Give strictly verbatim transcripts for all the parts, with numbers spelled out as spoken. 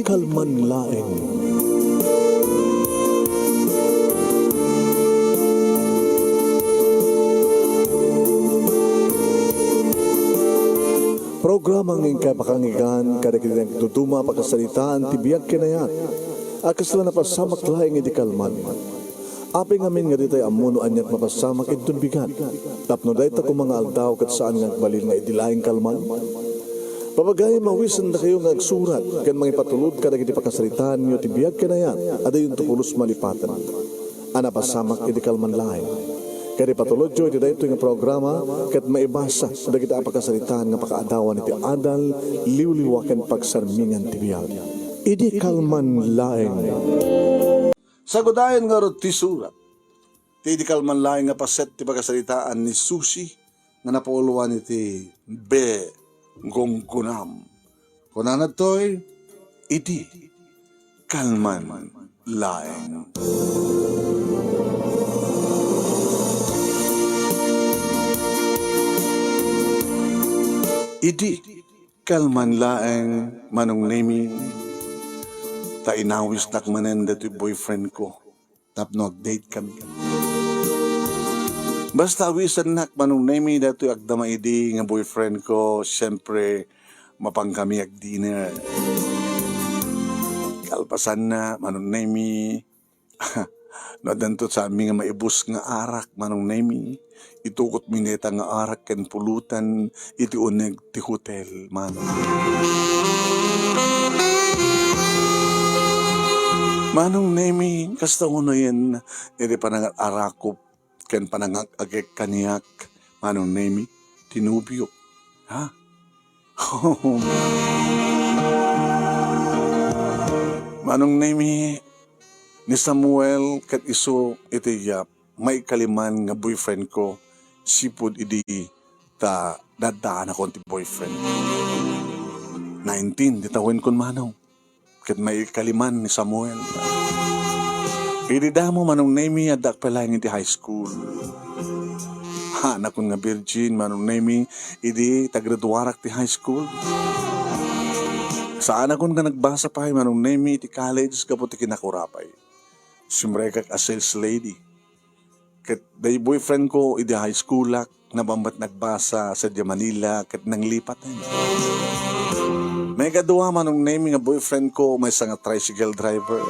Kalman laeng. Programa nga inkay pakanggan kadagiti nagduduma a pakasaritaan ti biag ken ayat a kasla napasamak laeng idi kalman. Apay ngamin nga ditay ammo no aniak mapasamak inton bigat, tapno dayta koma nga aldaw ket saan nga agbalin nga idi laeng kalman? Papagayam, awisendakayo nga agsurat ken mangipatulod kadagiti pakasaritaanyo ti biag ken ayat a diyonto pulos malipaten a napasamak idi kalman laeng. Ket ipatulodyo iti daytoy nga programa ket maibasa dagiti a pakasaritaan nga pakaadawan iti adal, liwliwa ken pagsarmingan ti biag. Idi kalman laeng. Sagudayen ngarud ti surat ti idi kalman laeng nga paset ti pakasaritaan ni Susie nga napauluan iti Be Gunggunam. Kunana ditoy, idi kalman laeng. Idi kalman laeng, Manong Nemi, ta inawisnak manen datoy boyfriend ko tapno agdatekami. Basta awisennak, Manong Nemi, datoy agdama idi nga boyfriend ko, siyempre, mapankami agdinner. Kalpasanna, Manong Nemi, no addanto saanmi nga maibus nga arak, Manong Nemi, itukotmi dayta nga arak ken pulutan iti uneg ti hotel, Manong. Manong Nemi, kasta unayen iti panangarakop ken panangag-agek kaniak, Manong Nemi, ti nobio. Ha? Manong Nemi, ni Samuel ket isu iti, ah, maikaliman nga boyfriend ko sipud idi ta daddaanakon ti boyfriend. Nineteen ti tawenkon, Manong, ket maikaliman ni Samuel. Idi damo, Manong Nemi, addaak pay laeng iti high school. Haanakon nga virgin, Manong Nemi, idi taggraduarak ti high school. Saanakon nga nagbasa pay, Manong Nemi, iti college gapu ti kinakurapay. Simrekak a sales lady. Ket day boyfriend ko idi high schoolak, nabanbat nagbasa sadiay Manila ket nanglipaten. Maikadua, Manong Nemi, nga boyfriend ko, maysa nga tricycle driver.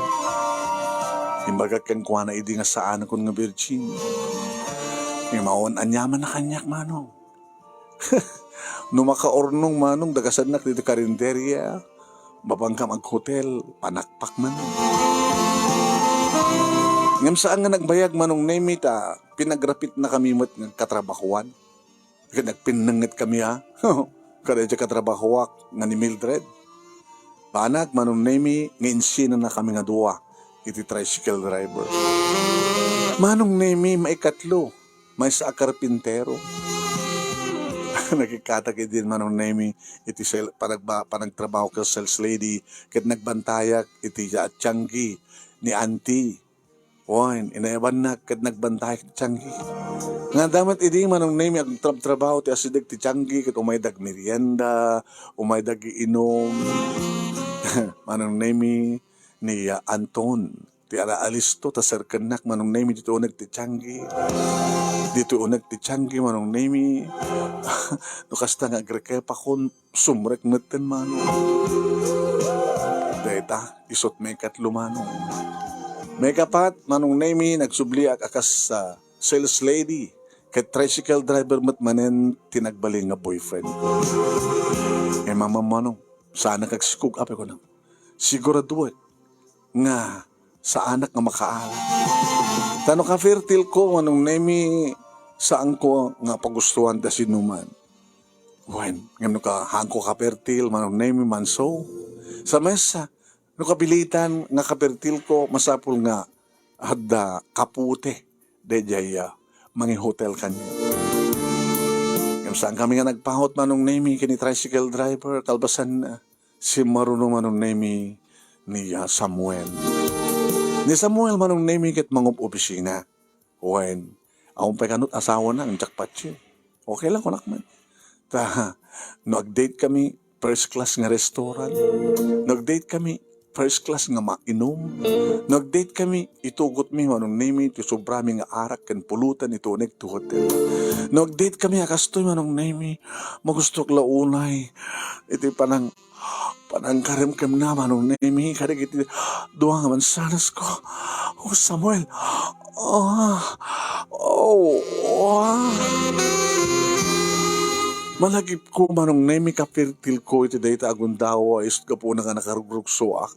Imbagak kenkuana idi nga saanakon nga virgin. Ngem awan aniamanna kaniak, Manong. No makaurnong, Manong, dagasennak ditoy karinderya, mapankam aghotel, panakpak man. Ngem saan nga nagbayag, Manong Nemi, ta pinagrapitnakami met nga agkatrabahoan. Ket nagpinnengetkami, a, kada idiay katrabahoak nga ni Mildred. Banag, Manong Nemi, nga insienanakami nga dua iti tricycle driver. Manong Nemi, maikatlo, maysa a karpintero. Nakikkatak idin, Manong Nemi, iti sel-, panagba-, panagtrabaho ken sales lady, ket nagbantayak iti ya-, tianggi ni auntie. Wen, inayabannak ket nagbantayak ti tianggi. Nga adda met idi, Manong Nemi, agtrabtrabaho ti asideg ti tianggi, ket umayda agmerienda, umayda agiinum. Manong Nemi, ni, ah, Anton ti ala-alisto ta serkennak, Manong Nemi, ditoy uneg ti tianggi. Ditoy uneg ti tianggi, Manong Nemi. No kasta nga agrekepakon, sumrek metten, Manong. Dayta, isut' maikatlo, Manong. Maikapat, Manong Nemi, nagsubliak a kas, ah, sales lady ket tricycle driver met manen ti nagbalin nga boyfriend ko. Ngem ammom, Manong, saanak agsikog, apay, kunam. Siguraduek nga saanak nga makaalam. Ta no kafertil ko, Manong Nemi, saanko nga pagustuan ti sinuman. Wen, ngem no ka-, haanko kafertil, Manong Nemi, manso. Sa mesa, no kapilitan nga kafertil ko, masapul nga adda kapute daydiay, ah, mangihotel kaniak. Ngem saankami nga nagpahut, Manong Nemi, ken ni tricycle driver, kalpasanna, simmaruno, Manong Nemi, ni, ah, Samuel. Ni Samuel, Manong Nemi, ket mangub-obisina. Wen, awan pay kano ti asawana, ngem diak patien. Okay lang, kunak met. Ta, no ag-date kami, first class nga restaurant. No ag-date kami, first class nga mainum. No ag-date kami, itugotmi, Manong Nemi, ti sobrami nga arak ken pulutan iti uneg ti hotel. No ag-date kami a kastoy, Manong Nemi, magustok la unay iti panang-, panangkaremkemna, Manong Nemi, kadagiti dua nga mansanasko. Oh, Samuel. Ah, oh, ah. Malagipko, Manong Nemi, kapertilko iti dayta a gundaway, isut' gapuna nga nakarugrugsoak.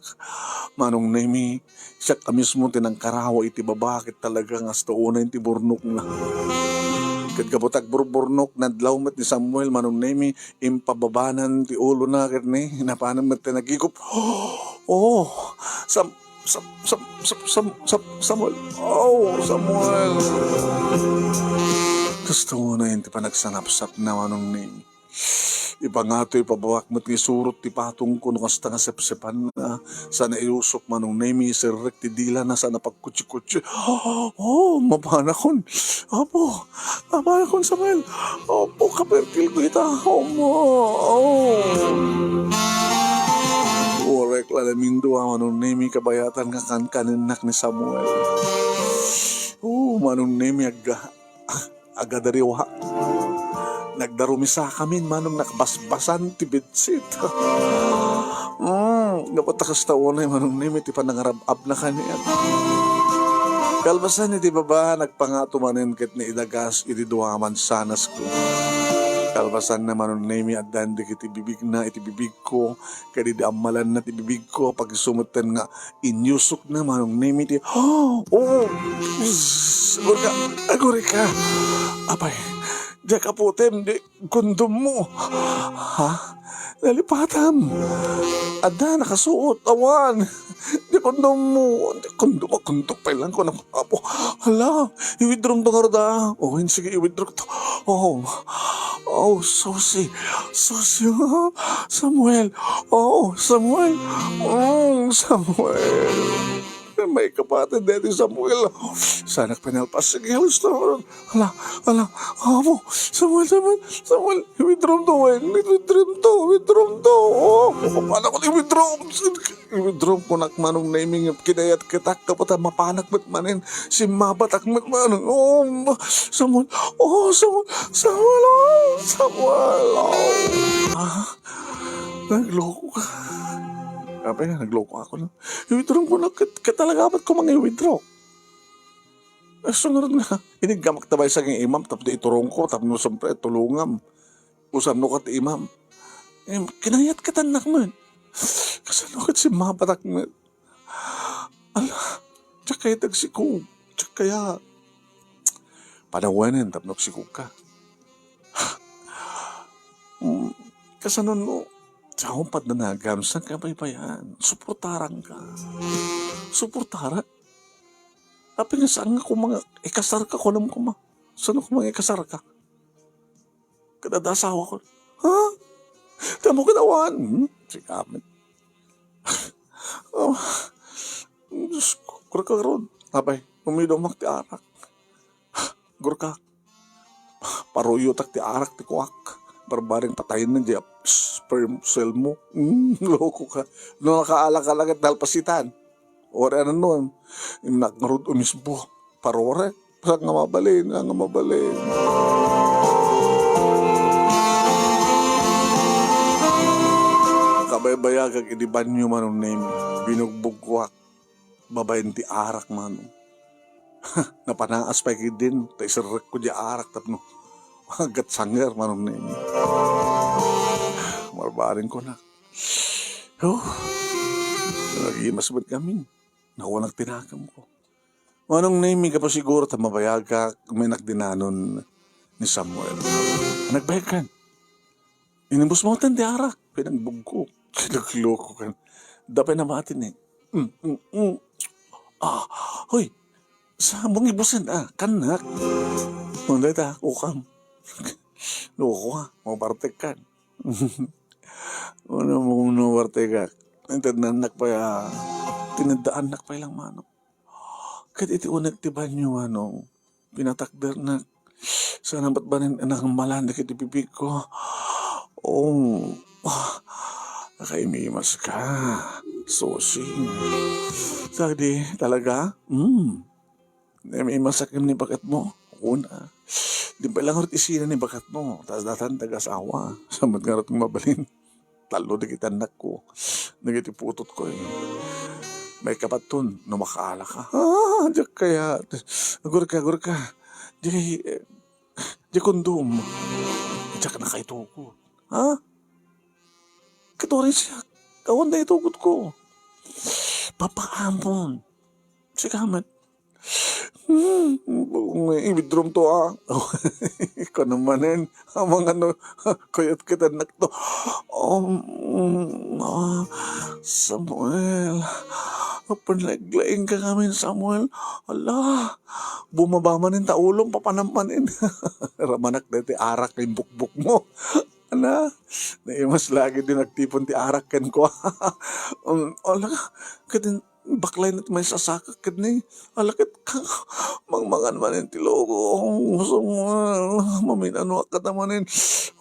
Manong Nemi, siak a mismo ti nangkarawa iti baba, ket talaga nga hasta unay ti burnokna. Ket gapu ta agburburnok, nadlaw met ni Samuel, Manong Nemi, impababanan ti ulona, ket ni, napanan met ti nagikup. Oh, Sam-, Sam-, Sam-, Sam-, Sam-, Sam-, Samuel. Oh, Samuel. Kasta unay ti panagsanapsapna, Manong Nemi. Ipangato, ipababak met nga isurot ti patongko no kasta nga sepsepanna. Sana iusok, Manong Nemi, iserrek ti dilana, sana pagkutsi-kutsi. Oh, mapanakon. Apo, mapanakon, Samuel. Apo, kapertilko ita. Apo, oh. Uray la lamin dua, Manong Nemi, kabayatan nga kankanennak ni Samuel. Oh, Manong Nemi, agga-, agadariwa. Nagdarumisa kami, Manong, nakabasbasan ti bed- sit. Mm, dapat kasta unay, Manong Nemi, ti panangarab-abna kaniak. Kalpasan iti baba, nagpangato manen ket ni idagas iti dua a mansanasko. Kalpasanna, Manong Nemi, addan dagiti bibigna iti bibigko, ket idi ammalanna ti bibigko, pagisumeten nga inyusokna, Manong Nemi, ti, oh, agurika, agurika. Apay, diak aputem, di, kondommo. Ha? Nalipatam. Adda, nakasuot. Awan. Di kondommo. Di kondom, kondom pay lang ko na, apo. Hala, i-withdraw to ngarud, ah. Oh, yun, sige, i-withdraw to. Oh. Oh, Susi. Susi, ah. Samuel. Oh, Samuel. Oh, Samuel. May kapatid deti, Samuel. Sanak pinalpas. Sige, halos na. Hala, hala. Apo, Samuel, Samuel, Samuel. I-withdraw to, eh. I-withdraw to, i-withdraw to. Oh, paano ko i-withdraw? I-withdraw ko nak, Manong Nemi, kinayat kita, kapata mapanak met manen. Simmabatak met manen. Oh, Samuel. Oh, Samuel. Samuel, oh, Samuel, oh. Ah, nagloko ka. Apay nga, nagloko ako, no? I-withdraw ko na, ket, ket talaga, ba't ko mangi-withdraw? Eh, sunod nga, iniggamak ta bay sa imam, tapno iturong ko, tapno siyempre, tulungam. Usam no kat imam. Eh, kinayat ka tanak mo yun. Kasano kat si mapatak mo yun? Ala, tsak kaya tagsikog. Tsak kaya. Panawanen, tapno agsikog ka. Mm, kasano no, sa akong padanagam, saan ka baybayan? Suportaran ka. Suportaran? Apay nga saan nga kung mga ikasar ka, kunam kuma. Saan kung mga ikasar ka? Kada asawa ko. Ha? Tamo ka nawan? Hmm? Si Amin. Oh, Diyos ko, kurka ron. Apay, umidomak ti arak. Gurka, paruyotak ti arak ti kuak. Barbaring patayen na di sperm cell mo. Mm, loko ka. No nakaala ka lang at nalpasitan. Ore ano nun. Innak ngarud umisbo. Parore. Saan nga mabalin, saan nga mabalin. Kabaybayagak idi banyo, Manong Nemi. Binugbog kuak. Babaen ti arak, Manong. Napanaas pay ketdin, ta iserrekko diay arak tapno agatsanger, Manong Nemi. Marbaring ko na. Oh, nagimas met kami. Nakunak ti nakemko. Manong Nemi, gapu siguro ta mabayagak, may nakdinanon ni Samuel. Nagbayag kan. Inimusmotan ti arak, pinagbugko. Nagloko kan. Dapay nabati ni. Mm, mm, mm. Ah, hoy, sa mong ibusin, ah, kanak. Manda ta, ukam. Loko, ah, mabartek kan. Ano mo kung mabartek ka? Intad nanak pa ya, tinadaan nak pa ilang manok. Ket iti uneg ti banyo, Manong, pinatakdernak. Sana met banen a nangammalan dagiti bibigko. Oh, nakaimimas ka. Susi. Sadi, talaga? Hmm. Naimasak ni baketmo? Kuna. Di pay la ngarud isina ni baketmo. Ta datan taga-asawa. Sa met ngarud mabalin. Tallo dagiti annakko. Dagiti putotko, eh. Maikapatton, no makaala ka. Ah, diak kayat. Agurka, agurka. Di, eh, di kondom. Diak nakaitugot. Ha? Katuring siak. Awan da itugotko. Papaamon. Sika met. Hmm, i-withdraw to, ah. Ikaw namanen, amang ano, kayat kita nakto. Um, ah, Samuel, panaglaing ka kami, Samuel. Ala, bumaba manen ta ulom, papanam manen. Ramanak dati arak nga imbukbok mo. Ana, naimas lagi din nagtipon ti arak ken kua. Um, ala, kadin, baklay na ti maisasakak kadni. Ala ket ka, mangmangan manen ti logo. Oh, Samuel, maminanoak kata manen.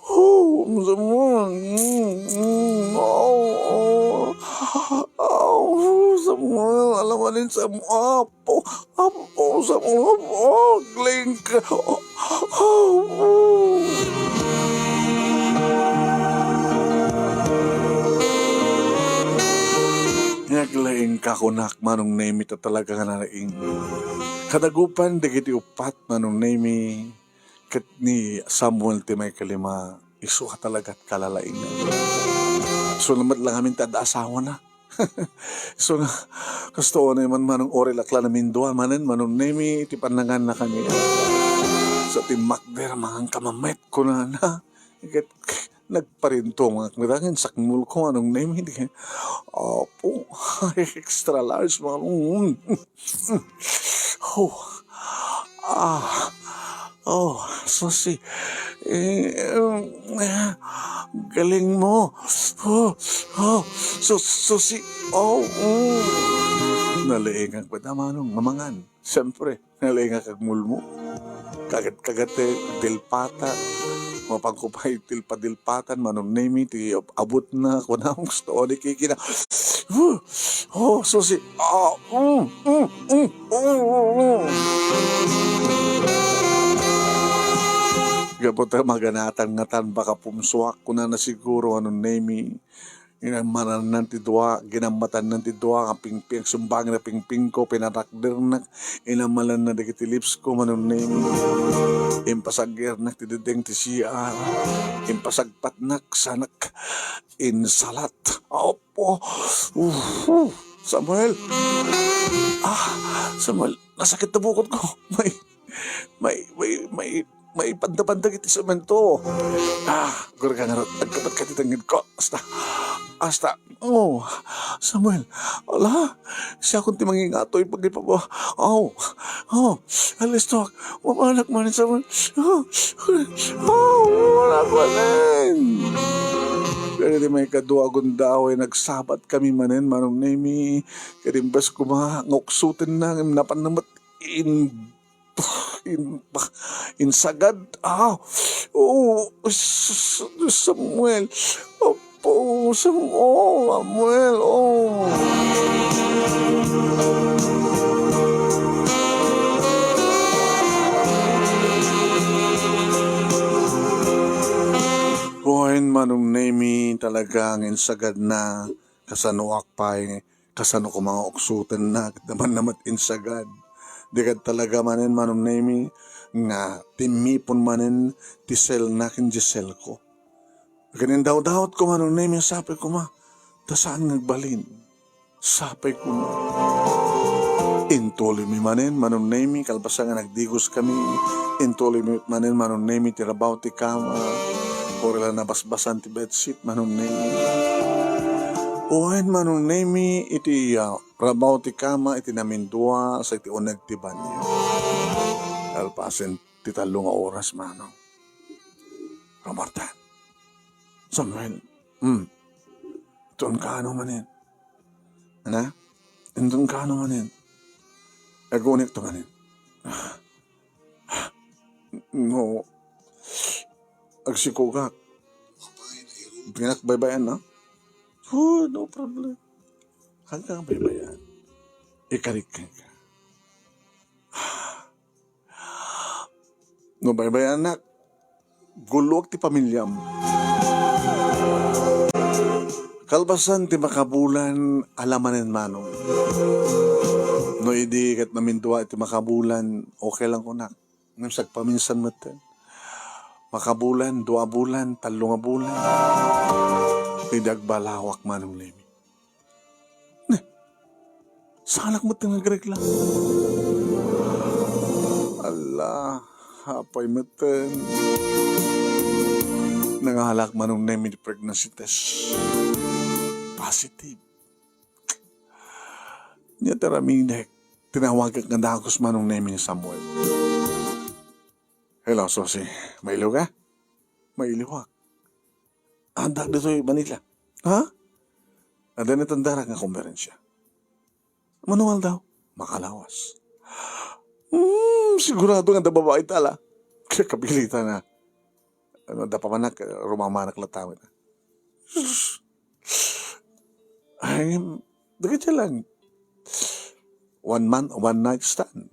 Oh, Samuel. Mm, mm, oh, oh. Oh, Samuel, ala manen, Samuel. Apo, apo, Samuel, apo, aglaing ka. Apo. Aglaing ka, kunak, Manong Nemi, ta talaga nga nalaing. Kadagupan dagiti uppat, Manong Nemi, ket ni Samuel ti maikalima, isu a talagat kalalaing. Isu lamet lang amin ti adda asawana. Isu nga, kastoy man, Manong, Orel, a klan amin dua manen, Manong Nemi, ti pannanganna kaniak. Sa timmakder, mangan ka mamet, kunana. Ket nagparintongak met, ngem sakmulko, Manong Nemi, di, Apo, extra large, Manong. Oh. Ah. Oh, Susi. Eh, eh, galing mo. Oh, oh, Su-, Susi. Oh, mm. Nalaingak met, Manong, nga mangan. Siyempre, nalaingak agmulmo. Kagat-kagat ti tilpata. Mapanko pay tilpa-tilpatan, Manong Nemi, ti abutna, kunam, gusto ko di kikina. Huh! Oh, Susi. Ah, mm, mm, mm, mm, mm, mm. Gapu ta maganatan ngatan, baka pumsuak, kunana siguro, Manong Nemi. Inamalannan ti dua, ginammatannan ti dua, nga pingping, sumbangin a pingpingko, pinarakdernak, inamalanna dagiti lipsko, Manong Nemi. Impasagirnak ti diding ti C R. Impasagpatnak, sanak, insalat. Apo. Uh, uh, Samuel. Ah, Samuel, nasakit na bukod ko. May, may, may, may, may panda-panda iti semento. Ah, gurga nga rot. Agkapat ka ti tangid ko. Asta. Asta. Oh, Samuel. Ala, siakon ti mangingatoy pagipaba. Oh, oh, alistok. Mamanak man, Samuel. Oh, oh, wala ko, Alan. Pero di may kadua gundaway, nagsabat kami manen, Manong Nemi. Kadimbas kuma, nguksutin na, napan namat in, in, insagad. Ah, oh, s-, s-, Samuel. Apo, Sam-, oh, Samuel, oh. Wen, Manong Nemi, talaga nga insagad na, kasanoak pay, kasano ko mga uksutenna, ket naman namat insagad. Di kad talaga manen, Manong Nemi, nga timmipon manen ti selna ken di selko. Ket indawdawat ko, Manong Nemi, sapay koma, ta saan nga agbalin. Sapay koma. Intuloy mi manen, Manong Nemi, kalpasan nga nagdigos kami. Intuloy mi manen, Manong Nemi, ti rabaw ti kama. Kuri la nabasbasan ti bedsheet, Manong Nemi. Wen, Manong Nemi, iti, ah, rabaw ti kama, iti namindua, sa iti uneg ti banyo. Kalpasen ti tallo nga oras, Manong. Romartan. Samuel. Hmm. Inton kaano manen? Ana? Inton kaano manen? Agunik to manen. No. Agsikogak. Pinakbaybayan, no? Oh, no problem. Haanka nga baybay-an. Ikarik kenka. No baybay-annak, guloak ti pamiliam. Kalpasan ti makabulan, ala manen manong. No idi ket namindua iti makabulan, okay lang kunak. Ngem sagpaminsan metten, makabulan, dua a bulan, tallo nga bulan, idi agbalawak, Manong Nemi. Ne, saanak metten nga agregla. Ala, apay metten. Nangalak, Manong Nemi, ti pregnancy test. Positive. Nia ti aramidek, tinawagek nga dagus, Manong Nemi, ni Samuel. Hello, Susi. Mailiw ka? Mailiwak. Adda ditoy Manila. Ha? Adda ni tandarak nga komperensia. Mano nga aldaw? Makalawas. Hmm, sigurado nga adda babai ta, ala. Kaya kapilitan na. Ano, adda pa man nak-, rumamanak latta met. Sus. Ay, dagiti lang. One month, one night stand.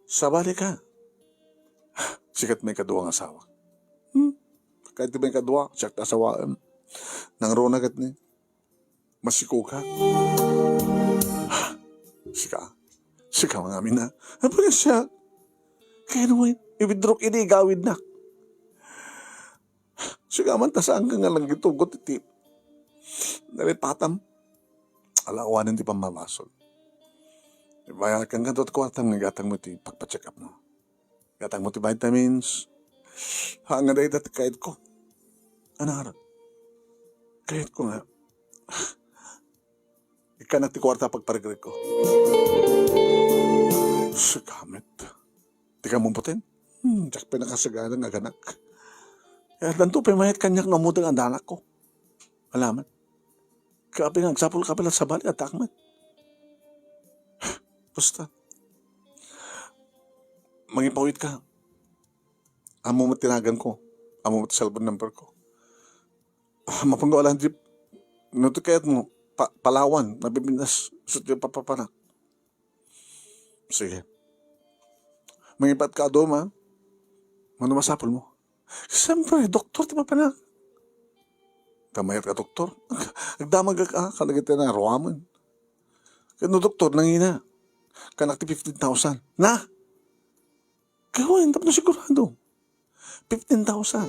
Sabali ka. Sikat may kadua nga asawa. Hmm? Kahit may kadua, siak ta asawaem. Nangruna ket ni. Masikogak. Sika. Sika, mga mina. Apa nga siya? Kaya naman, i-withdraw idi igawidnak. Sigaman ta saan ka nga lang gitugot iti nalipatam. Ala, awanen ti pammabasol. Ibayar ka nga dot kwartam nga gatang mo ti pagpa-check up mo. Gatang mo ti vitamins. Ha, nga dayta ti kayat ko. Ano nga ron? Kayat ko nga. Ikkanak ti kuarta pagparigreg ko. Sigamet. Ti kamumputin? Hmm, diak pinakasagana nga aganak. Kaya danto pay mayat kaniak no ammok nga adanak ko. Alaman. Kapi nga agsapul ka pala sabali, atak met. Basta. Mangipawit ka. Ammo met ti nagan ko. Ammo met ti cellphone number ko. Ah, mapunggo alang jeep. No ti kayat mo, pa-, Palawan, Pilipinas, isu ti papapanak. Sige. Mangipat ka adu, ma. Mano masapul mo? Siyempre, doktor ti mapanak. Kamayat ka doktor? Agdamag ka, kadagiti na, ruaman. Kano doktor, nangina. Kanak ti fifteen thousand. Na? Kawan, tapno sigurado. Fifteen thousand.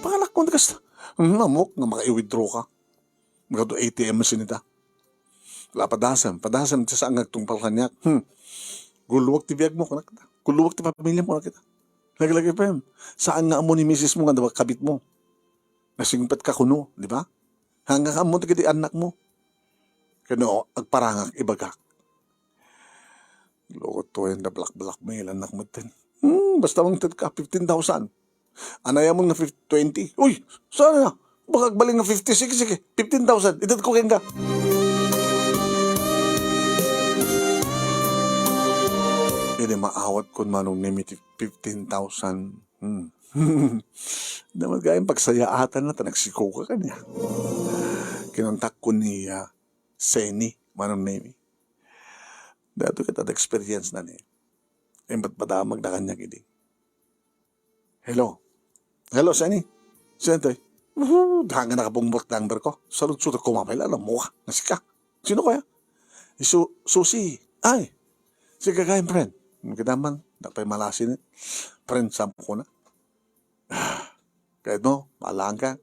Panganak mo na kasta. Hmm, amok nga maka-withdraw ka. Magado A T M machine ita. La, padasam, padasam, ti saan nga agtungpal kaniak. Hmm. Guluwag ti biag mo, kanak kita. Guluwag ti pamilya mo, kanak kita. Lagi-lagi pa yan. Saan nga amo ni misis mo nga dawa kabit mo? Nasingpet ka kuno, di ba? Hanggang amo ti kadi anak mo. Kano, agparangak, ibagak. Loko to yan, da black-black, may ilanak mo din. Hmm, basta mang tet ka, fifteen thousand. Anay mo nga fif-, twenty. Uy, saan na? Baka agbalin nga fifty, sige, sige. Fifteen thousand, itet ko kenka. Ini maawat kon manong ni miti fifteen thousand. Hmm. Dapat gayam pagsayaatan na, ta nagsiko ka kanya. Kinontak ko ni, ah, Seni, manong Nemi. Dati kita experience na ni. Impat padamag na kanya gidi. Hello. Hello, Seni. Seni, toy? Uhu, dangan nakabungbot number ko. Saludsod ako, mapay, alam mo ka. Nasika. Sino kaya? Isu-, Susi. Ay. Si gagayan, friend. Kita man, napay malasi ni. Friend, sampo ko na. Kaya no, malang ka.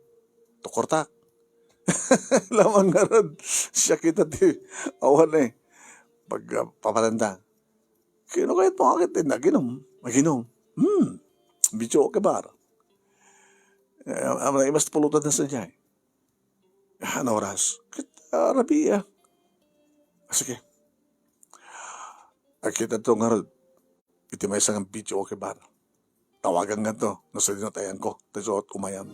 Tukortak. Lamang nga rod. Siya kita ti awan eh. Pag, ah, papalanda. Kino kayat mo akit din naginom? Maginom. Hmm. Video okay bar. Eh, am-, am-, imas pulutan na sa jay. Ano oras? Kit, ah, Rabia. Ah, sige. Akita to nga rod. Iti maysa nga video okay bar. Tawagan nga to, no sa dinot ayan ko, ta isu umayam.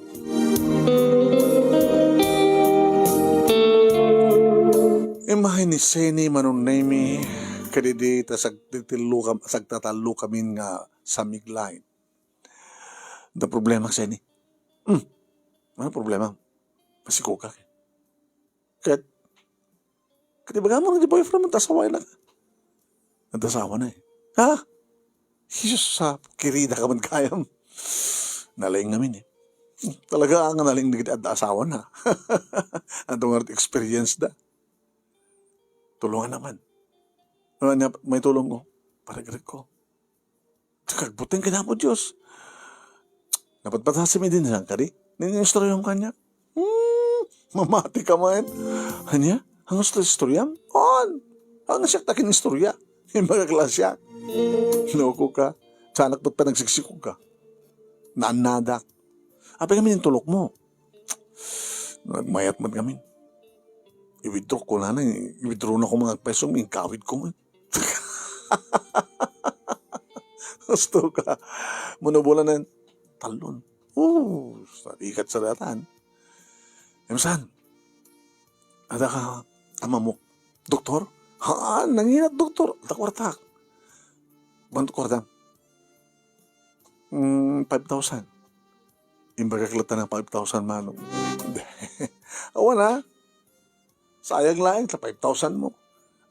Imahe ni Seni manong Nemi, kadidi ta sagtitillo kam-, sagtatallo kamin nga samig lain. Da problema, Seni. Hmm. Ano problema? Masiko ka. Ket, Ket ibagam no, di boyfriend mo, ta asawaennak. Adda asawana, eh. Ha? Jesus, ha? Kiridaka met gayam. Nalaing ngamin, eh. Talaga nga nalaing dagiti adda asawana. Adu nga experience da. Tulongannak man. Ania, maitulongko? Paregregko. Kagbuteng ken Apo Dios. Napatpatasim idi, saan kadi? Nin istoryaem kaniak. Hmm, mamatika met. Ania? Ang gusto istoryaem? On. Ang siak ta kin istorya. Imbagak la siak. Loko ka. Sanak met panagsiksikoka. Naannadak. Apay ngamin intulokmo? Nagmayat met ngamin. I-withdraw ko la na, i-withdraw na ko mga peso, inkawid ko met. Gusto ka. Mano bulanen? Tallon. Oh, sa ikat sa datan. Em, saan? Adda ka amamok. Doktor? Haan, nanginat doktor. Adda kuartak. Banto kuartam. Mm, five thousand. Imbagak latta na five thousand, manong. Awan, a. Sayang laeng ta five thousand mo.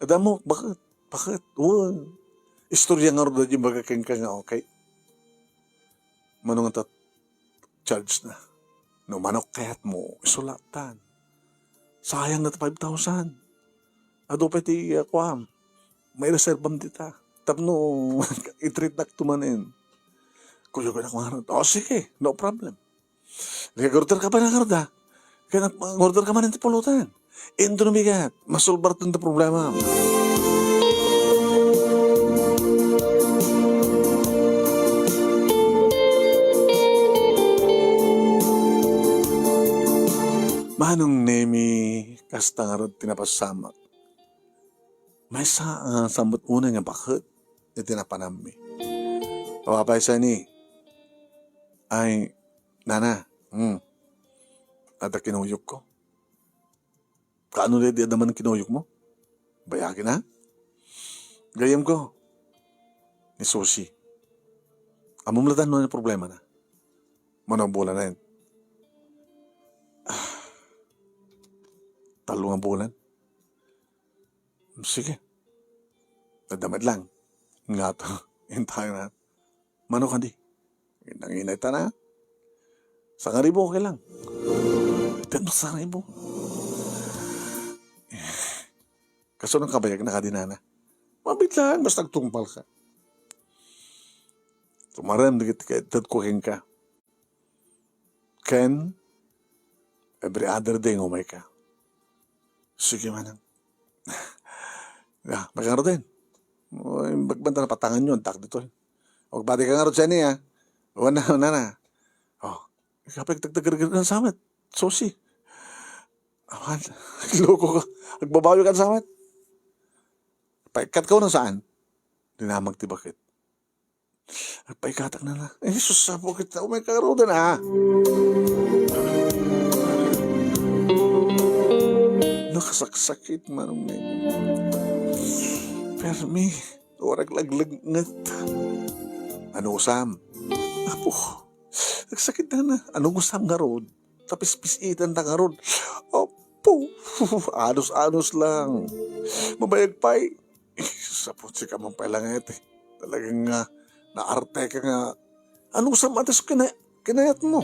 Adda mo, bakit? Bakit? Wen. Istorya ngarud daydi imbagak kenka nga, okay? Mano nga ta charge na? No mano kayat mo, isu lattan. Sayang na ta five thousand. Adu pay ti, ah, kuam. Maireserbam dita. Tapno i-treatnak to manen. Kuyognak ngarud. O, sige, no problem. Nag-order ka pa na ngarud, a. Kaya nag-order ka man ti pulutan. Inton bigat, masolbar ti problema. Manong Nemi, kasta ngarud ti napassamak. Maysa, ah, saan met unay nga baket iti napanammi. Awa pay sani. Ay, nana, hmm. Adda kinuyogko. Kaano daydi adda man kinuyogmo? Bayagin, a? Gayyemko, ni Susi. Ammom latta no ania problemana? Mano a bulanen? Ah, tallo nga bulan. Sige. Adda met lang. Nga to. Intayo na. Mano kadi? Nanginay ta na. Sangaribu, okay lang. Ten sangaribu. Kasano kabayag na kadi, nana? Mabit lang, basta agtungpal ka. Tumarem dagiti kaited ko kenka. Ken, every other day nga umay ka. Sige, manang. Ah, makangaruden. Oy, imbagman ta napatangan yo, antak ditoy. Agbati ka ngarud sani, a. Wana, wana na. O, ikapay tagtagargar kan samet. Susi. Awan, loko ka. Agbabayo kan samet. Paikkat ka, no, saan? Dinamag ti baket. Agpaikatak na la. Ay, sus, sapo kita. Umay ka ngaruden, a. Nakasaksakit, manong Nemi. Permi, warag laglagnget. Anusam? Apo, nagsakit na na. Anusam ngarud? Tapispisitan ta ngarud. Apo, anus-anus lang. Mabayag pay. Saput sika man pay lang iti. Talagang nga, naarte ka nga. Anusam ti kina-, kinayat mo?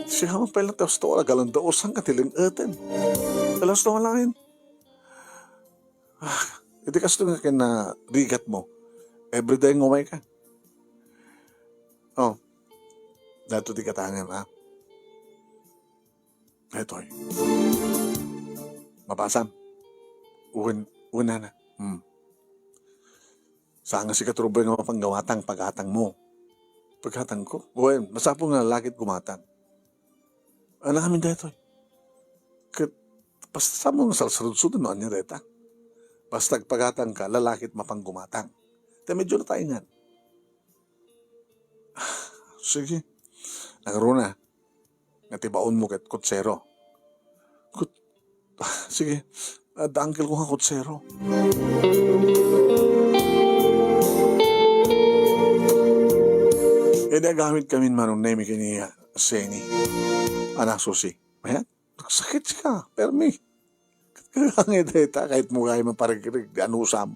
Siya man pay lang, tapos to, wala galang dausan ka, tiling eten. Alas to, wala yun. Ah, iti kasto nga kinarigat mo. Everyday nga umay ka. O. Daytoy ti katangan, a. Daytoy. Mabasam. Wen, wen, nana. Hmm. Saan nga sika ti rumbeng nga mapanggawatang, paggatang mo. Paggatang ko? Wen, masapul nga lalaki ti gumatang. Ania ngamin daytoy? Ket basta saan mo nga salsarudsod no ania dayta. Basta agpagatang ka, lalaki ti mapanggumatang. Ti medyo nataingan. Sige. Nangruna. Nga ti baonmo ket kutsero. Kut-, sige. Adda uncle ko nga kutsero. Idi agamit kamin manong Nemi ken ni Seni. Anak Susi. Ayan. Nagsakit sika, permi. Ket Kagangay dayta, kayatmo gayam a parigrig ti anusam.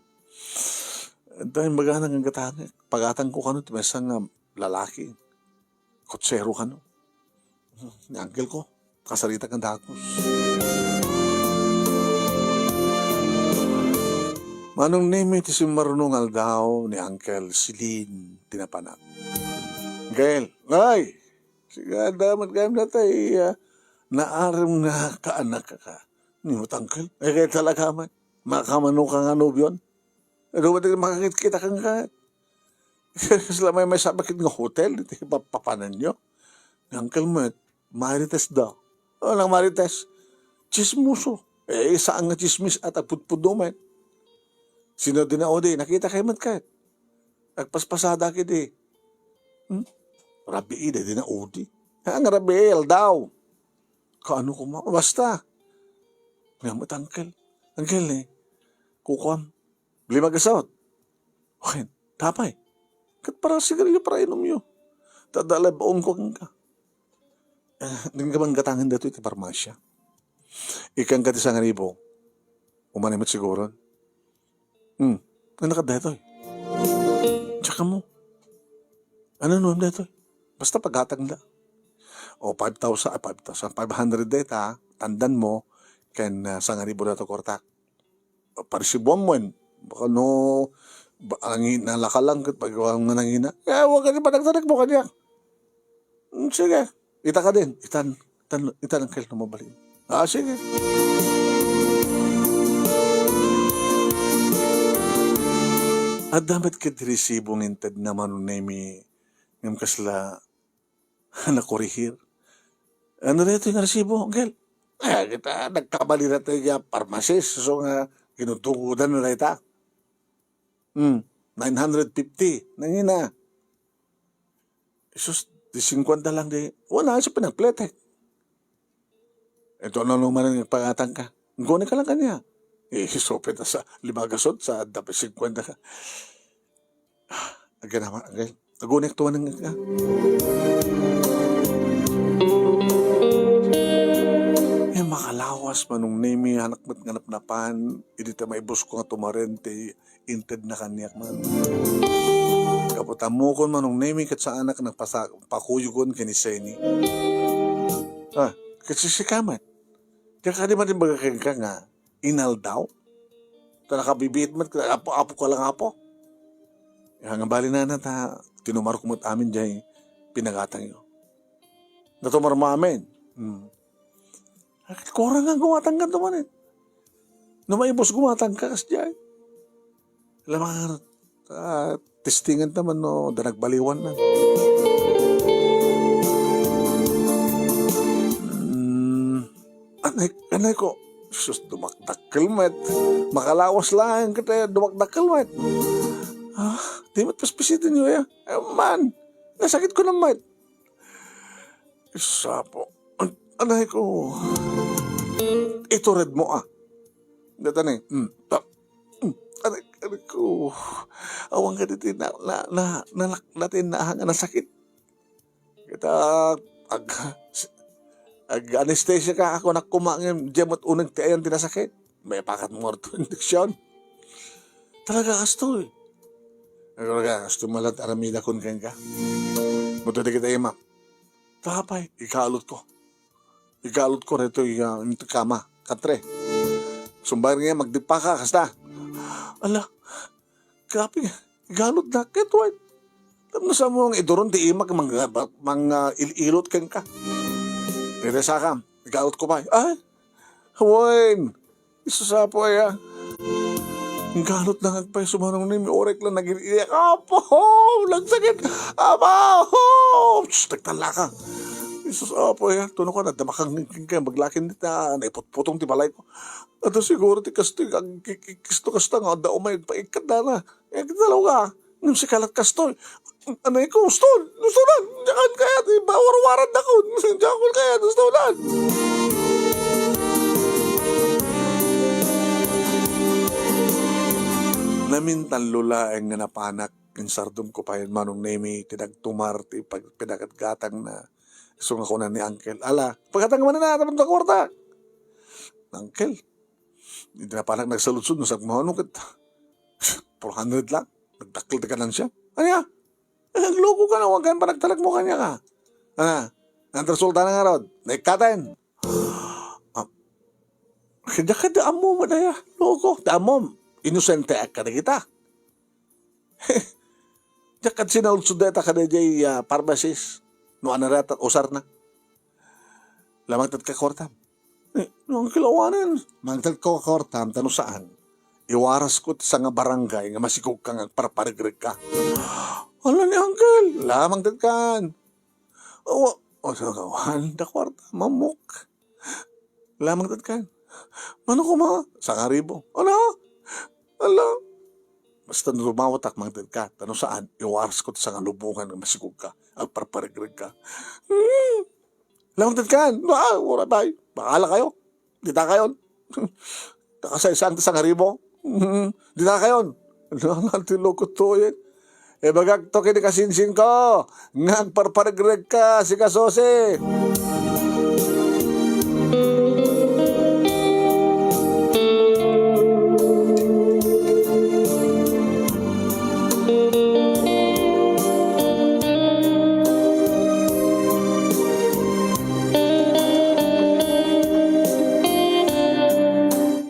Dayta imbagana nga gatangek, pagatangko kano ti maysa nga lalaki. Kotsero kano. Ni angkelko, kasaritak nga dagus. Manong Nemi, ti simmaruno nga aldaw ni Angkel Celine ti napanak. Angkel, ay! Sika, adda met gayam dayta, ah, naarem nga kaanak ka. Ni met angkel, ay, kaya talaga man. Makamano ka nga nobion? Adu met ti makakitkita kenka. Kasla maymaysa a bakit nga hotel, iti pa-, papananyo. Ni angkel met, marites da. O, nang marites, tsismoso. Eh, saan nga tsismis at agpudpudno met. Sino dinaudi? Nakita kayo met ket. Agpaspasada kidi. Hmm? Rabii, dinaudi. Ha, nga rabii, aldaw. Kaano koma? Basta. Nga met, angkel. Angkel, eh. Kukuam. Lima gasot. Wen, tapay. Ket para sigarilyo, para inumyo. Ta adda live-on ko kenka. Eh, dingga man gatangen daytoy ti parmasya. Ikkan ka ti sangaribu. Umanay met siguro. Hmm. Ano ka daytoy? Tsaka mo. Ano nuam daytoy? Basta pagatang da. O, five thousand, ah, five thousand, five hundred dayta, tandan mo, ken, ah, sangaribu dayta kwarta. Parisibuam mo, en. Baka no, ba, ang nalakalang ket pag-, ang nangina. Eh, wa ka di panagtanek mo kaniak. Mm, sige. Ita ka din. Itan, itan, itan ang kail na mabali. Ah, sige. Adda met ket resibo nga inted na Manong Nemi ngem kasla nakurihir. Ano daytoy nga resibo, Angkel? Eh, kita, nagkabali na tayo nga pharmacist, so nga, ginudugudan na dayta. Hmm, nine hundred fifty, nangina. Sus, di singkwenta lang di, wala sa pinagpletek. Ito, ano naman ang pangatang ka? Guni ka lang kanya. Eh, sopet na sa lima gasot, sa dapat singkwenta ka. Agay naman, agay. Agunek to, anong nga? Eh, makalawas, Manong Nemi, anak met nga napnapan, idi ta maibus ko nga tumaren ti inted na kaniak man. Kaputamukon, Manong Nemi, ket saanak nagpasa-, pakuyugon ken ni Seni. Ah, ket sisika met. Diak kadi man imbaga kenka nga, inaldaw? Ta nakabibiit met, apo, apo ka lang, apo. Ya, nga bali na na ta, tinumar ko met amin jay pinagatangyo. Natumar mo amin. Hmm. Akin, kurang nga gumatang ka tumanin. No maibus gumatang ka, kas jay. Lamang, ah, testingan naman no, da nagbaliwan na. Hmm. Anay, anay ko, sus, dumakdakkel met. Makalawas lang kita, dumakdakkel met. Ah, di met paspisitin yo ya. Eh, man, nasakit ko na met. Isa po. An-, anay ko. Itured mo, ah. Data ni. Hmm. Ta-, hmm. Anay, anay ko. Awang ka diti na, na, na, na, na, na, na, nasakit. Kita, ag-, ag-anesthesia ka, ako nakuma ngem, diyan mo't uneg ti ayan ti nasakit. May pakat mo to injection. Talaga kastoy. Talaga kastoy, malat aramida kun kenka. Muto di kita ima. Tapay, ikalot ko. Ikalot ko reto, iya, into kama. Katre. Sumbayar nga, magdipaka, kasta. Ala, Grabe nga, igalod na, ket wen. Tapno sa mo nga iduron ti imak mang, mang, ah, il-ilot kenka. Iti sakam, igalod ko pay. Ay, wen. Isusapo aya. Igalod na nga agpay sumanong ni, mi orek lang nagiriyak. Apo! Nagsakit! Apo! Sus, nagtalaka. Isusapo aya. Tuno ka na, damakang kenka, maglakin dita, naiputputong ti balay ko. Ato siguro ti kastoy, ag-, ki-, ki-, kisto kasta nga adda umay agpaikkat dana. Eh, kita law ka. Ngem sika lat kastoy. Anay ko, Stone, Stone, diakan kaya ti bawarwaran dakon. Diakan kaya ti Stone. Namintan lulaeng nga napanak, insardom ko pay Manong Nemi, ti nagtumar, ti pag-, pinagatgatang na. Isu nga kuna ni Uncle, "Ala, pagkatang man na, tapos na kwarta." Uncle, Iti napanak nagsaludsod, no, sagmano ket four hundred lang. Nagdakkel ti ganansya. Ania? Eh, agluko ka na, huwag kayong panagtalagmo kanya ka. Ah, ang resulta na nga rod, naikkaten. Ah, kaya ka di amo mo na ya, loko. Di amo, inosente ka na kita. Diak kad sinaludsod dayta kadaydiay, ah, pharmacist. No, ano rata, usar na. Lamang tet ka kwartam. Eh, no, ang kilawanan. Mangted ko kwartam, ta no saan. Iwaras ko ti sanga barangay nga masikog ka nga agparparegreg ka. Ala ni Uncle, lamang tet kan. Awa, o, sa kawan, da kwarta, mamok. Lamang tet kan. Mano ko, ma? Sangaribo. Ala? Ala? Basta no rumawatak, mangted ka. Ta no saan, iwaras ko ti sangalubongan nga masikog ka. Agparparegreg ka. Hmm. Lamang tet kan. Ah, wala bay. Bakala kayo. Dita kayon. Nakasaysaang ti sangaribo. Dita kayon. Nangan ti loko to, eh. Ibagak to kini kasinsin ko. Nga agparparegreg ka, sika Susi.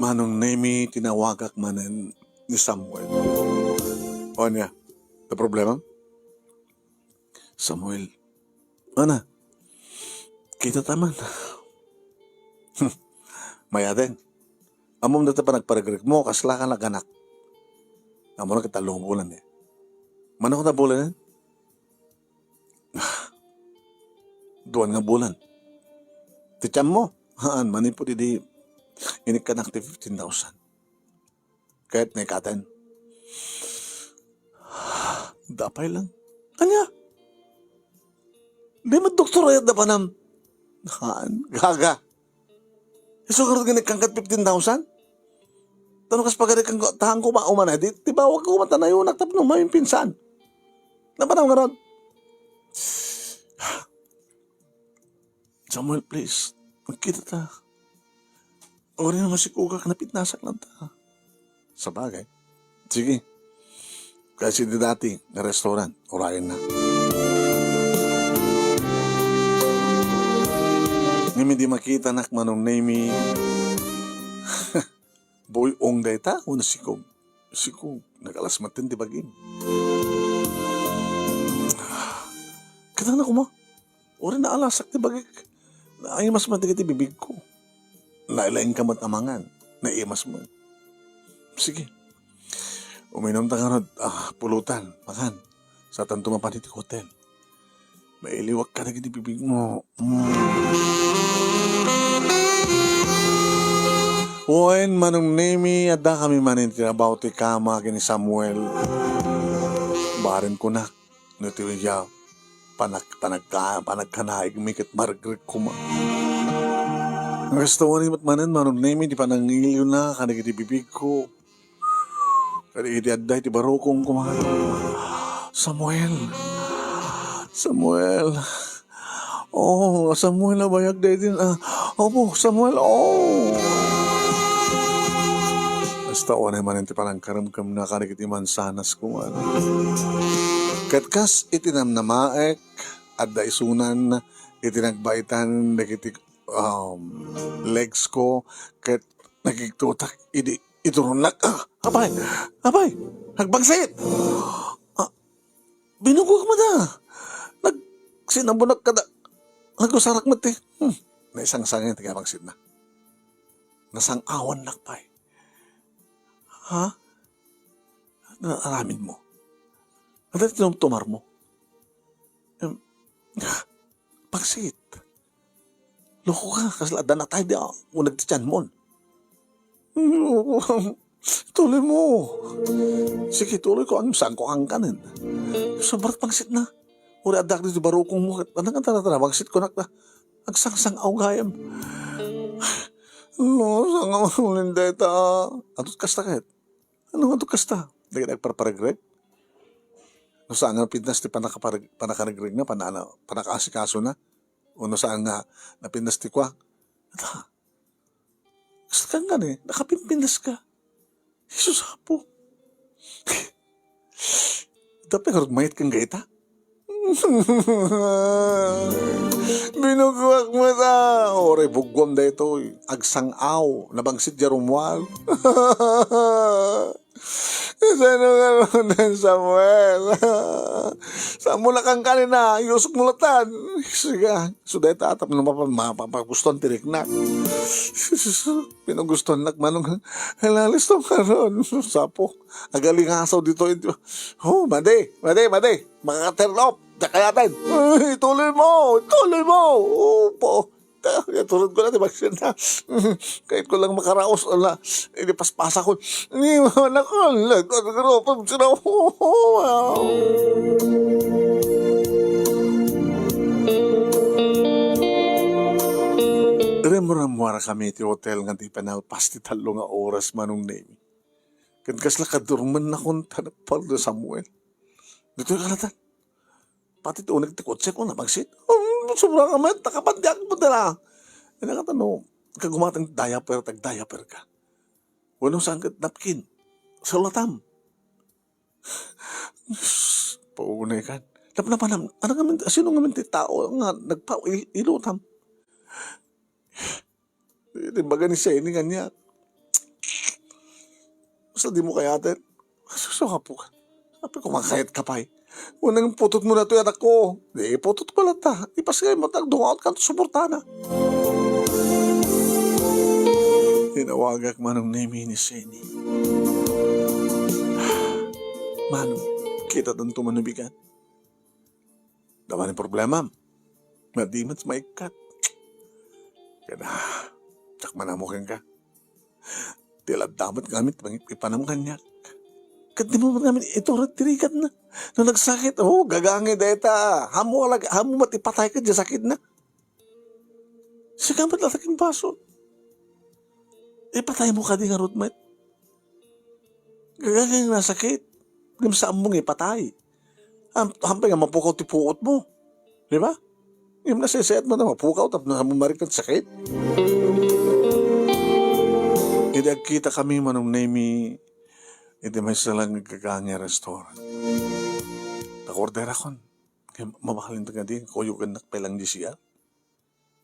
Manong Nemi, tinawagak manen ni Samuel. O niya, the problem? Samuel, ana, kita taman. Mayaten. Ammom dayta panagparegreg mo, kasla ka naganak. Ammom na ket tallo nga bulan, eh. Mano ko ta bulan, eh? Duan nga bulan. Ti tiyan mo, haan, manipud idi inikkanak ti fifteen thousand. Ket naikkaten. Dapay lang. Ania? Di met doktor ayat da panam. Haan, gaga. Isu garud nga nagkangkat fifteen thousand? Tano kas pagari kang tahan ko ba umana, di, ti bawag ko mata nayunak tapno maminpinsan. Napanam garud. Samuel, please, magkita ta. Uri nga masikugak, napitnasak lang ta. Sabagay. Sige. Kasi di dati, nga restaurant, urayan na. Ngem di makita nak Manong Nemi. Boy ong dayta, o nasikog. Sikog, nagalas maten di bagim. Kadana kuma. Uri naalasak ti bagik. Naimas man dagiti bibigko. Nailaing ka met amangan. Naimas man. Sige. Uminom ta ngarud, ah, pulutan, makan. Satanto mapan iti hotel. Mailiwak ka dagiti bibigmo. Mm. Wen, Manong Nemi, adda kami manen ti rabaw ti kama ken ni Samuel. Baren kunak. No ti uya, panak-, panagka-, panagkanaigmi ket maregreg koma. Nga kasta wen met manen, Manong Nemi, ti panangiliwna kadagiti bibigko. Kadagiti adda iti barukong koma. Samuel. Samuel. Oh, Samuel, nabayag daydi, ah, opo, Samuel, oh. Basta unay manen ti panangkaremkemna kadagiti mansanas koma. Ket kas iti namnamaek, adda isunan iti nagbaitan dagiti, um, legs ko, ket nagigtutak idi ituronnak. Ah, apay, apay, nagbangsit! Ah, Binugok met a. Nagsinabunak kada, nagusarak met ti, hmm, naisangsangit ti kabangsitna. Nasang-awannak pay. Ha? Ano aramid mo? Ano tinumtumar mo? Em, pangsit. Loko ka, kasla adda natay di, ah, uneg ti tiyan mon. Tuloy mo. Sige, tuloy ko, ang saan ko ang kanin. Sobrat pangsit na. Uri adda di barukong mo, ket anang tara-tara, pangsit ko nak na. Agsangsang-aw gayam. No, saan nga manunin deta? Atot kasta ket. Ano nga atot kasta? Dagiti agparparegreg? No saan nga napintas ti panakapareg-, panakaregreg na, pana-, ano, panakaasikaso na? O no saan nga napintas ti kua? Ata, Saan ka ni? Nakapimpinaska. Jesus, Apo. Dapat nga mayat kang gaita. Binuggoak met a. Uray buggoam daytoy. Agsang-aw. Nabangsit diay rummuar. Kasano nga naman, Samuel? Saan mo na kang kanina? Yusok mo latan. Sige, so dayta, tapno mapa-, mapapagustuhan ti riknak. Pinugustuhannak manong, "Hala, listo ka ron." Sapo, agalingasaw dito. Oh, madi, madi, madi. Makakaterlop. Diak kayaten. Ay, ituloy mo, ituloy mo. Opo. Iturod ko na ti baksin na. Kayat ko lang makaraos, ala. Ini paspasa ko. Ni, anak ko, anak ko, anak ko, sila. Wow. Rimrimmuar kami ti hotel nga di panalpas ti tallo nga oras, Manong Nemi. Ket kasla kadurmenna kon ta napalda Samuel. Ditoy kalatan. Pati ti uneg ti kotse ko nabangsit. Um, sobra ka met, nakapandiak mo dala. Ina nga no, kagumatang diaper, tag-diaper ka. Wano saan ket napkin? Sa ulatam. Paunay kan. Napnapanam, ano nga men, sino nga men ti tao nga nagpa-, il-, ilutam? Iti baga ni Seni kaniak. Basta di mo kayaten. Susukapo ka. Apay ko makayat ka pay. Unang putot mo na to, anak ko. Di, putot ko lang ta. Ipasgay mo, tagdumaot ka, suportana. Tinawagak manong Nemi ni Seni. Manong, kita tanto manubigan. Dama ni problemam. Nga di met maikkat. Kaya, diak man ammo kenka. Ti ladda met ngamin, ipanam kaniak. Ket di mo met ngamin iturod ti rigatna. No nagsakit, oh, gagangi dayta. Ammo alag-, ammo met ipatay ket diay sakitna. Sika met latta ken basol. Ipatay mo kadi ngarud met. Gagangi nga nasakit. Ngem saan mo nga ipatay. Am-, hampay nga mapukaw ti puot mo. Di ba? Ngem nasaysayaat mo na mapukaw tapno saan mo marikna ti sakit. Idi agkita kami manong Nemi, iti maysa lang nga gagangi a restaurant. Nag-orderakon. Kaya mabalin nga di, kuyogannak pay lang di siya.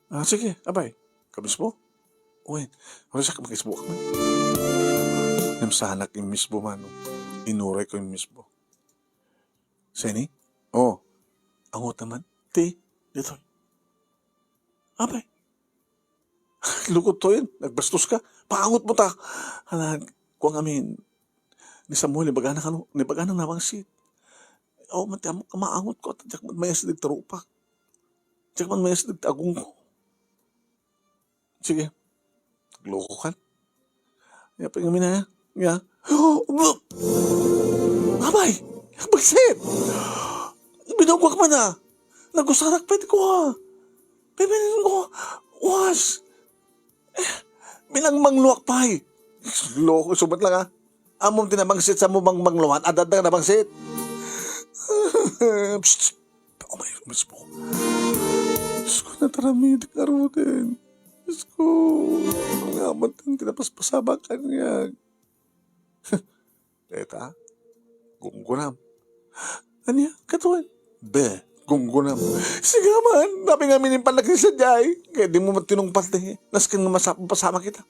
Ah, sige, apay. Ka mismo? Wen, oras ak makisbo ka man. Ngem saanak immisbo, manong. Inuray ko immisbo. Seni? Oh. Angot naman. Ti, ditoy. Apay. Lukot to yun. Nagbastos ka. Paangot mo ta. Anak, kuwang amin. Ni Samuel, nibagana kano, nibagana nabangsit. Oh, mati, amo, maangot ko. Diak mayas dagiti rupak. Diak man mayas dagiti agong ko. Sige. Loko kan. Nga pa nga minaya. Nga. Abay! Bagsit! Binugwak man, ah. Nagusarak pa iti kuha. Pipinin ko. Was. Eh, binangmangluak pay. Loko, subat lang, ah. Amom ti nabangsit, sa mo bangmangluan, adda nga nabangsit. Psst, psst. Umay, umisbo. Diyos ko, nataramidek ngaruden. Diyos ko, nga man ti napaspasamak kaniak. Deta, gunggunam. Ania, katuen? Be, gunggunam. Siga man, napingamin yung panagsisadyay. Kaya di mo matinong parte. Nasken nga masap-, mapasamak kita.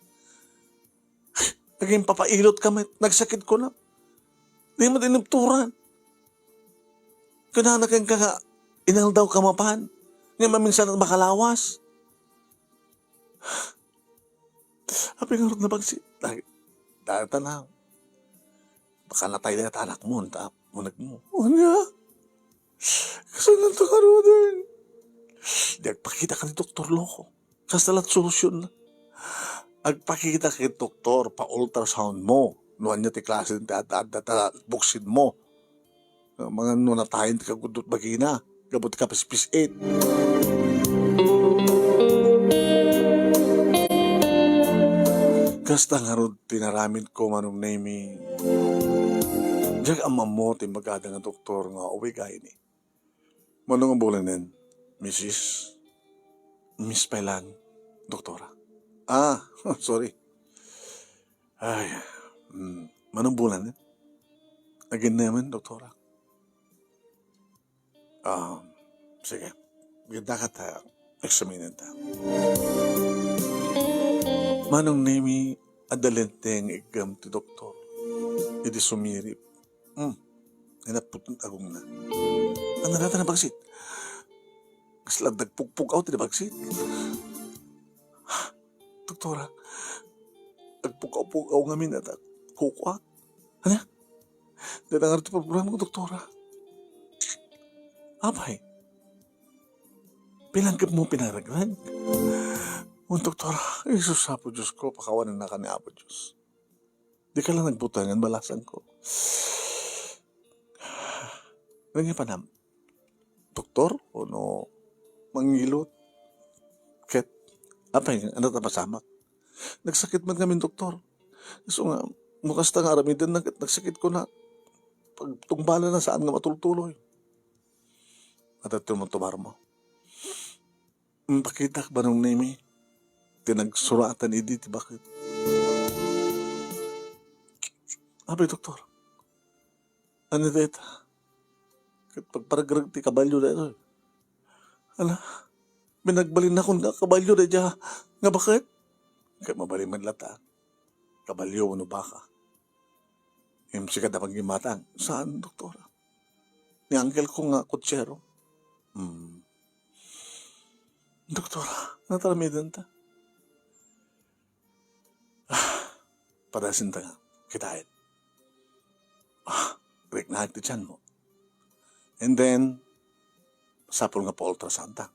Naging papailot ka met, nagsakit ko na. Di mo dinupturan. Kunana kenka nga, inaldaw ka mapan. Nga maminsan at makalawas. Apay ngarud na pagsi-, ay, data na. Baka natay na ta anak mo, ta, unag mo. Unya? Kasano to ngaruden? Di agpakita ka ni Doktor Loco. Kasta lat solusyon na. Agpakita ka ni doktor, pa-ultrasound mo. No anya ti klase ti adda-adda ta buksin mo. Mga no natayen ti kagudot bagina. Gapu ti kapispis-it. Kasta ngarud ti naramid ko, Manong Nemi. Diak ammo ti magada nga doktor nga uwigayni. Mano nga bulinen, Missus? Miss pay lang, Doktora. Ah, sorry. Ay, mm, manong bulan, eh? Agin naman, doktora. Ah, sige. Gidaka ta, examinen ta. Manong Nemi, adda linteng iggam ti doktor. Idi sumirip. Hmm. Inaput agungna. Ano na ta nabagsit? Kasla dagpugpug-aw ti nabagsit. Doktora, agpugpug-aw ngamin at kukuak. Ano? Dada nga ti problema ko, doktora. Apay, pinanggap mo pinaragrag? O, doktora, Jesus, Apo Diyos ko, pakawanan na ka ni Apo Diyos. Di ka lang nagbutangan, balasan ko. Naging panam, doktor, o no, mangilot. Ket, apay, ano ta pasamak? Nagsakit man kami, doktor. So nga, mukas ta nga aramiden na, ket nagsakit ko na. Pagtungbalan na saan nga matultuloy. Atatun mo tumar mo. Pakitak, Manong Nemi, ti nagsuratan idi ti baket. Apay, doktor, ano dayta? Ket pagparagrag ti kabalio daytoy. Ala, binagbalin nakon nga kabalio dayta nga baket. Ket mabalin met latta. Kabalio wenno baka. Ngem sika da paggimatang. Saan, doktora? Ni uncle ko nga kutsero. Hmm. Doktora, nataramiden ta. Ah, padasin ta nga. Kitaen. Ah, riknaek ti tiyan mo. And then, sapul nga pa-ultrasound ta.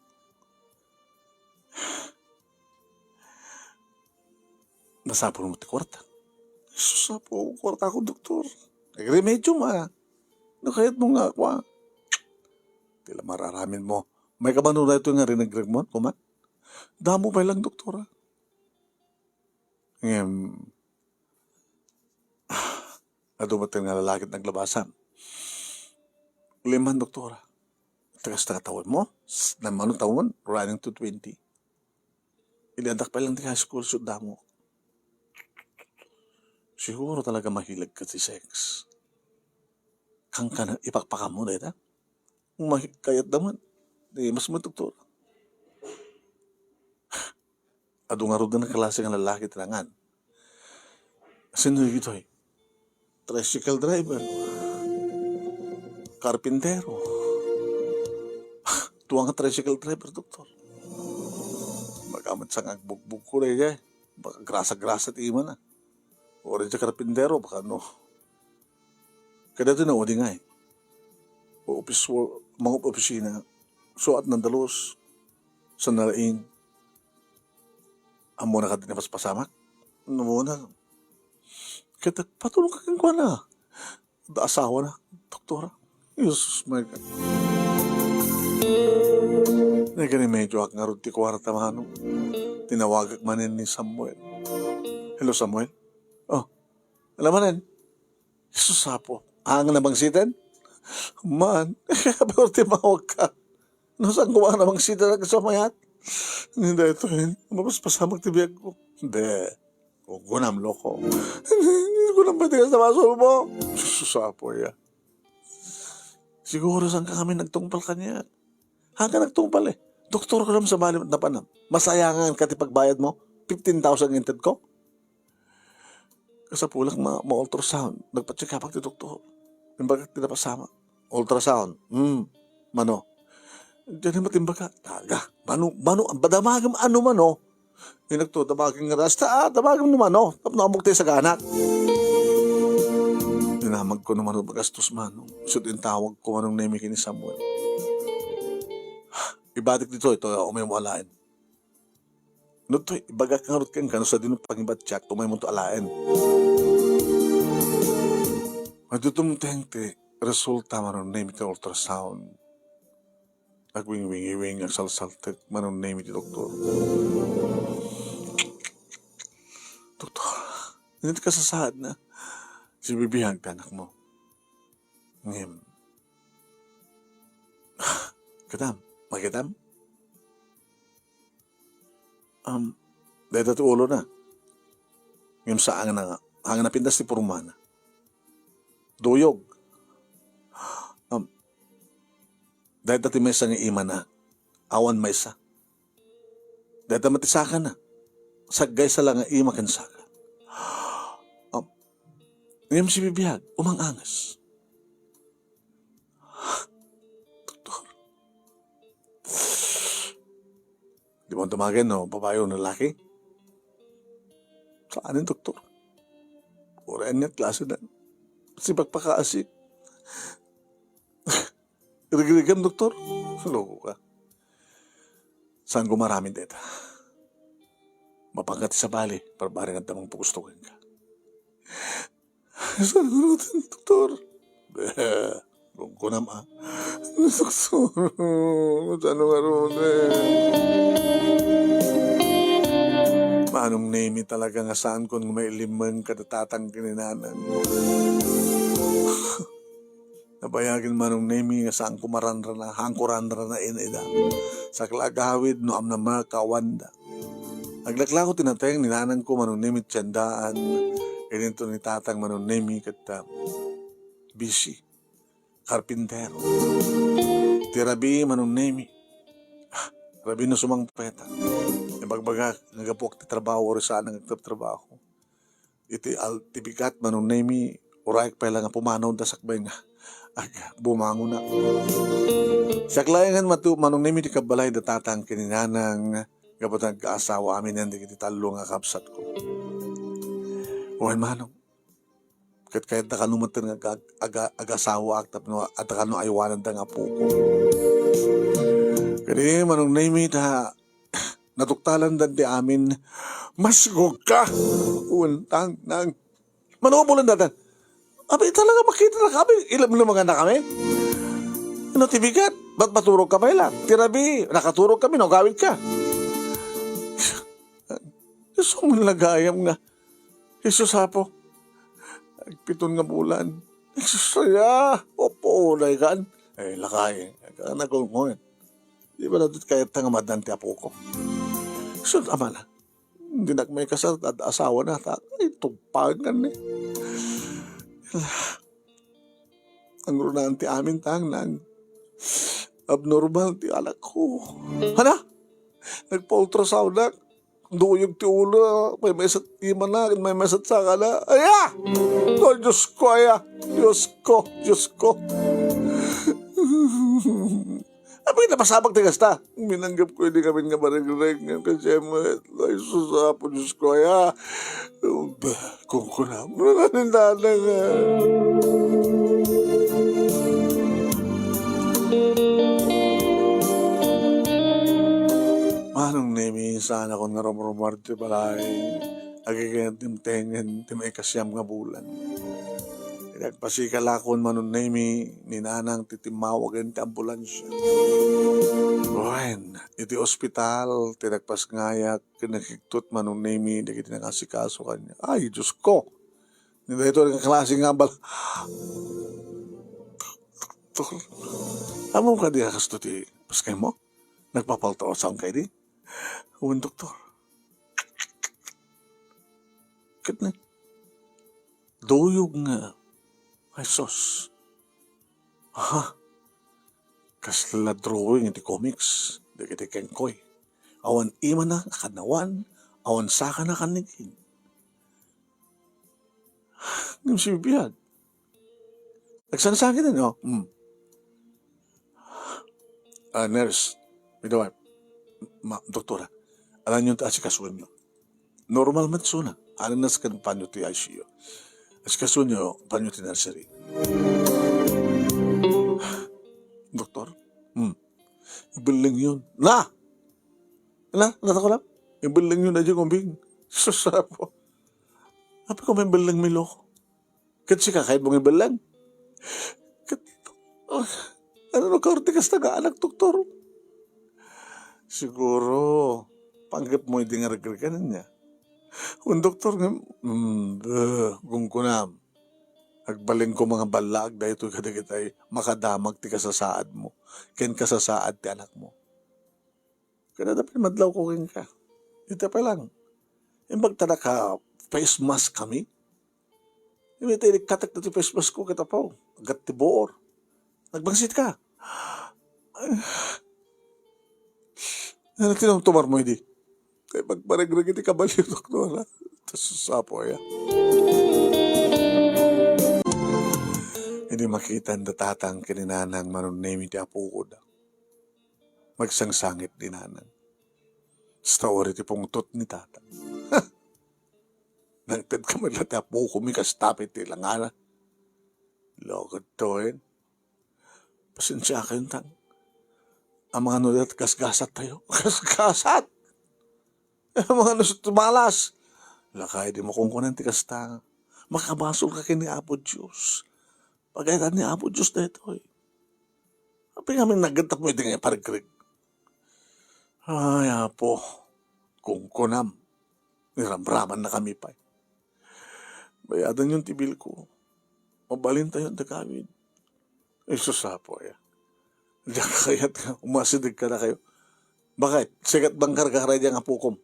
Nasapul mo ti kuarta. Jesus, Apo, kuarta ko, doktor. Agremedio ma. No kayat mo nga, kwa. Ti la mararamin mo. May kabano na ito nga rinagrag mo, kuman? Damo pa lang, doktora. Ngem, adu met nga lalaki ti naglabasan. Liman, doktora. Tagas na taon mo? S-, na mano taon? Running to twenty. Iliandak pa lang ti high school, so damo. Siguro talaga mahilig ka ti sex. Kang ka na, ipakpakam mo, dayta? Kung mahi-, kayat naman, di mas matugtog. Adu ngarud nga klase nga lalaki ti nangan. Sino ditoy? Tricycle driver. Karpintero. Tua nga tricycle driver, doktor. Baka met sa nga agbugbog ko, eh. Baka grasa-grasa ti imana. O, di karpintero, baka no. Kada ito na udi nga, eh. O, office wo-, mga opisina, suat ng dalos, sa nalaing, amo na ka din napaspasamak? Amo na. Kaya patulong ka kang kuwan na. Da asawa na, doktora. Jesus, my God. Nagani medyo ak ngarud ti kwarta, mano. Tinawagak manen ni Samuel. Hello, Samuel. Oh, alam manen. Jesus, Apo. Ang nabangsiten? Man, kaya pero timawag ka. No, saan ko ba nabangsiten ang sa mayat? Hindi, ito yun. Mapaspasamak ti biyag ko. Hindi. Huwag ko nam, loko. Hindi ko nam pwede ka sa basol mo. Jesus, Apo, ya. Siguro saan ka kami nagtungpal kanya? Hanggang nagtungpal eh. Doktor ko nam sa bali, napanam. Masayangan ka ti pagbayad mo? Fifteen thousand inted ko? Kasapulak ma-, ma-ultrasound. Nagpa-check up ti doktor. Imbagak ti napasama. Ultrasound. Hmm. Mano? Diyan yung matimbaka. Taga. Mano, mano, ang badamagam ano mano? Inagto, damagam nga rasta, ah, damagam no mano. Tapno amok tayo sa ganak. Dinamag ko naman ang magastos mano. Sud intawag ko manong nemi kini Samuel. Ibadik dito, ito, umay mo alain. No to, ibagak ngarud kenka no sadino pangibatyak, umay mo to alaen. Madutumteng ti resulta manong nemi ti ultrasound. Agwingwingiwing, agsalsaltek manong nemi ti doktor. Doktor, hindi ka sasaad na. Si Bibi ang anak mo. Ngem. Kadam, makitam? Um, dayta ti ulo na. Ngem saan nga nga, Haan nga napintas ti pormana. Duyog. Um, dayta ti maysa nga imana. Awan maysa. Dayta met ti sakana. Saggaysa la nga ima ken saka. Um, ngem si bibiag, umang-anges. Doktor. Di mo damagen no babae o lalaki? Saanen, doktor. Uray ania klase na. Sipagpakaasi. Rigrigan, doktor. Loko ka. Saan ko maramid deta? Mapangkat sa bali, para bareng adda mangpugusto kenka. Saan ko nutin, doktor? Beh, kunam, ah. Doktor, saan ko nutin? Manong Nemi talaga nga saan kon nga mailimeng kada tatang ken ni nanang. Nabayagen Manong Nemi nga saan ko maranrana, haan ko ranrana ida. Sakla agawid no amnama ka awanda. Aglaklako ti nateng ni nanang ko Manong Nemi ti siandaan, idinto ni tatang Manong Nemi ket, ah, bisi, karpintero. Ti rabii Manong Nemi. Ah, rabii no sumangpeta. Ibagbagak nga gapuak ti trabaho, uray saan nga agtratrabaho. Iti al-, ti bigat Manong Nemi, urayek pay la nga pumanawda sakbay nga ag-, bumangonak. Siak laengen matu-, Manong Nemi ti kabbalay da tatang ken ni nanang gapu ta nagkaasawa amin dagiti tallo nga kabsatko. Wen, Manong, ket kayatda kano met nga ag-, aga-, agasawaak tapno adda kano aywananda nga apoko. Kadi, Manong Nemi, ta natuktalan dagiti amin, "Masgogka!" Wen, tang, nang. Mano bulan datan? Abi, talaga makita na kami, ilam na mga na kami. Ano ti bigat? Ba't maturog ka pa ila? Ti rabii, nakaturog kami, no, gawid ka. Isu man lagayam nga. Jesus apo. Agpiton nga bulan. Jesus aya, opo, daykan. Eh, lakay, nagungong. Di ba natot kayat nga madan ti apoko? Sus, amana. Dinak maikasar, ad-, asawa na, ta, ay, tugpagan ni. Ang runaan ti amin, tang, nang abnormal ti anak ko. Hana? Nagpa-ultrasound na. Duyog ti ulo, may mesat imana, may mesat sakana. Aya! Oh, Diyos ko, aya! Diyos ko, Diyos ko. Apay, napasabak ti kasta. Minanggap ko idi kami nga marigreg, nga kasi mo, ay, sus, apo, Diyos ko, aya. Bah, kung kunam, nanananda nga. Manong Nemi, saan akon nga rumrumar ti balay. Agigayat ti imtengen ti maikasiam nga bulan. Nagpasikalakon Manong Nemi, ni nanang ti timmawagen ti ambulansya. Wen, iti ospital, ti nagpasngayak, ken nakigtot Manong Nemi, dagiti nangasikaso kaniak. Ay, Diyos ko! Ni daytoy nga klase nga bal-, Doktor, ammom kadi a kasto ti pasngaymo? Nagpapaltaw a sound kay di? Wen, doktor. Ket na, duyog nga, ay sus. Aha. Kasla drawing iti comics, dagiti kengkoy. Awan imana a kannawan, awan sakana kannigin. Ngem si bibiag. Nagsangsangit, no? Hmm. Ah, nurse, midwife, ma-, doktora, alanyon ta asikasoenyo. Normal met suna. Alannas ken panyo ti I C U. Asikasoenyo, panyo ti nursery. Doktor? Hmm. Ibellengyon. Na! Na, natakulam? Ibellengyon a di kumbing. Sus, apo. Apay ko may belleng, Milo? Ket sika, kayatmo nga ibelleng? Ket, ah, ano no, kaarti kasta nga anak, doktor? Siguro, panggepmo idi nga regreganan niya. Wen, doktor, nga, mm, beh, gungkunam. Agbalin ko nga ballaag daytoy kadagiti makadamag ti kasasaadmo, ken kasasaad ti anakmo. Kada da pin madlaw ko kenka. Ita pa lang. Imbag ta naka-face mask kami. Immediately, katek ti face mask ko ket, apo, aggat ti buor. Nagbangsit ka. Ay, ano tinumtumar mo idi? Kay pagparegreg iti kabalio, doktora. Ta susapo ya. Idi makitan da tatang ken ni nanang Manong Nemi ti apokoda, magsangsangit ni nanang. Kasta uray ti pungtot ni tatang. Nangted ka met la ti apoko mi kasta met ti langana. Lokod to, eh. Pasensiakayon, tang. Amangan no gasgasat tayo. Gasgasat! Amangan no tumalas. Lakay, di mo kungkunan ti kasta. Makabasol ka ken ni Apo Dios. Pagayatan ni Apo Dios daytoy. Apay ngamin naggantak mo iti nga ipargreg? Ay, Apo, kungkunam. Niramraman na kami pay. Bayadan yon ti bill ko. Mabalin tayo ti kawid. Ay, sus, Apo, ya. Diak kayat nga umasideg kadakayo. Bakit? Sikat bang karkarkaraya nga apokom?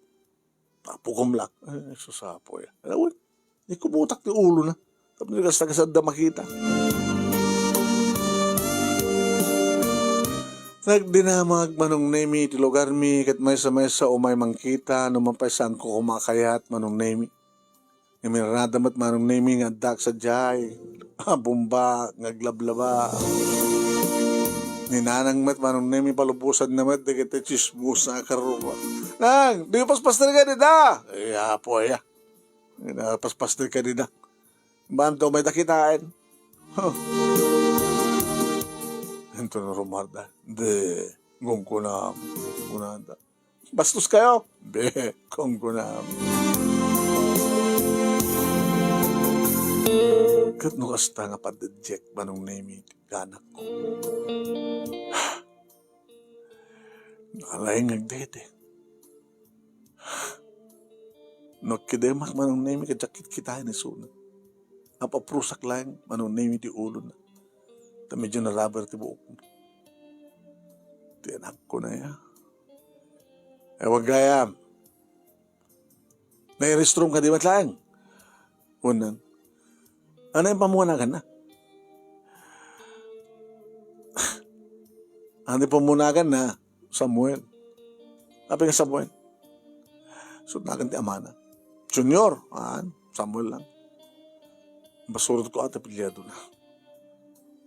Apokom lang. Ay, sus, Apo, ya. Awen, di ko butak ti ulo na. Tapno kasta-kasta da makita. Nagdinamag Manong Nemi iti lugar mi, ket maysa-maysa umay mangkita, no mapay saan ko koma a kayat, Manong Nemi. Nga minarada met Manong Nemi nga addak sadiay. Ah, bomba, nga aglablaba. Ni Nanang met Manong Nemi palubosan na met dagiti chismosa a karrua. Nang, di paspaster ka dida? Ay, apo, ya. Ina, paspaster ka dida. Bamto may dakitaan. Huh. Ento na rumarda. De, gungkunam. Kunada. Bastos kayo. Be, kung kunam. Ket no kasta nga padedjek Manong Nemi ti anak ko. Nalaing agdede. No agkidemak Manong Nemi, ket diak kitkitaen isuna. Apaprusak laeng Manong Nemi ti ulona. Ta medyo naraber ti buokna. Ti anakko na ya. Ewan gayam. Nairistrom ka di met laeng? Unan. Ano yung pamunagan na? Ano yung pamunagan na? Samuel. Apay nga Samuel? Sutnagan ti amana. Junior, aan, Samuel lang. Basurot ko ata pilyado na.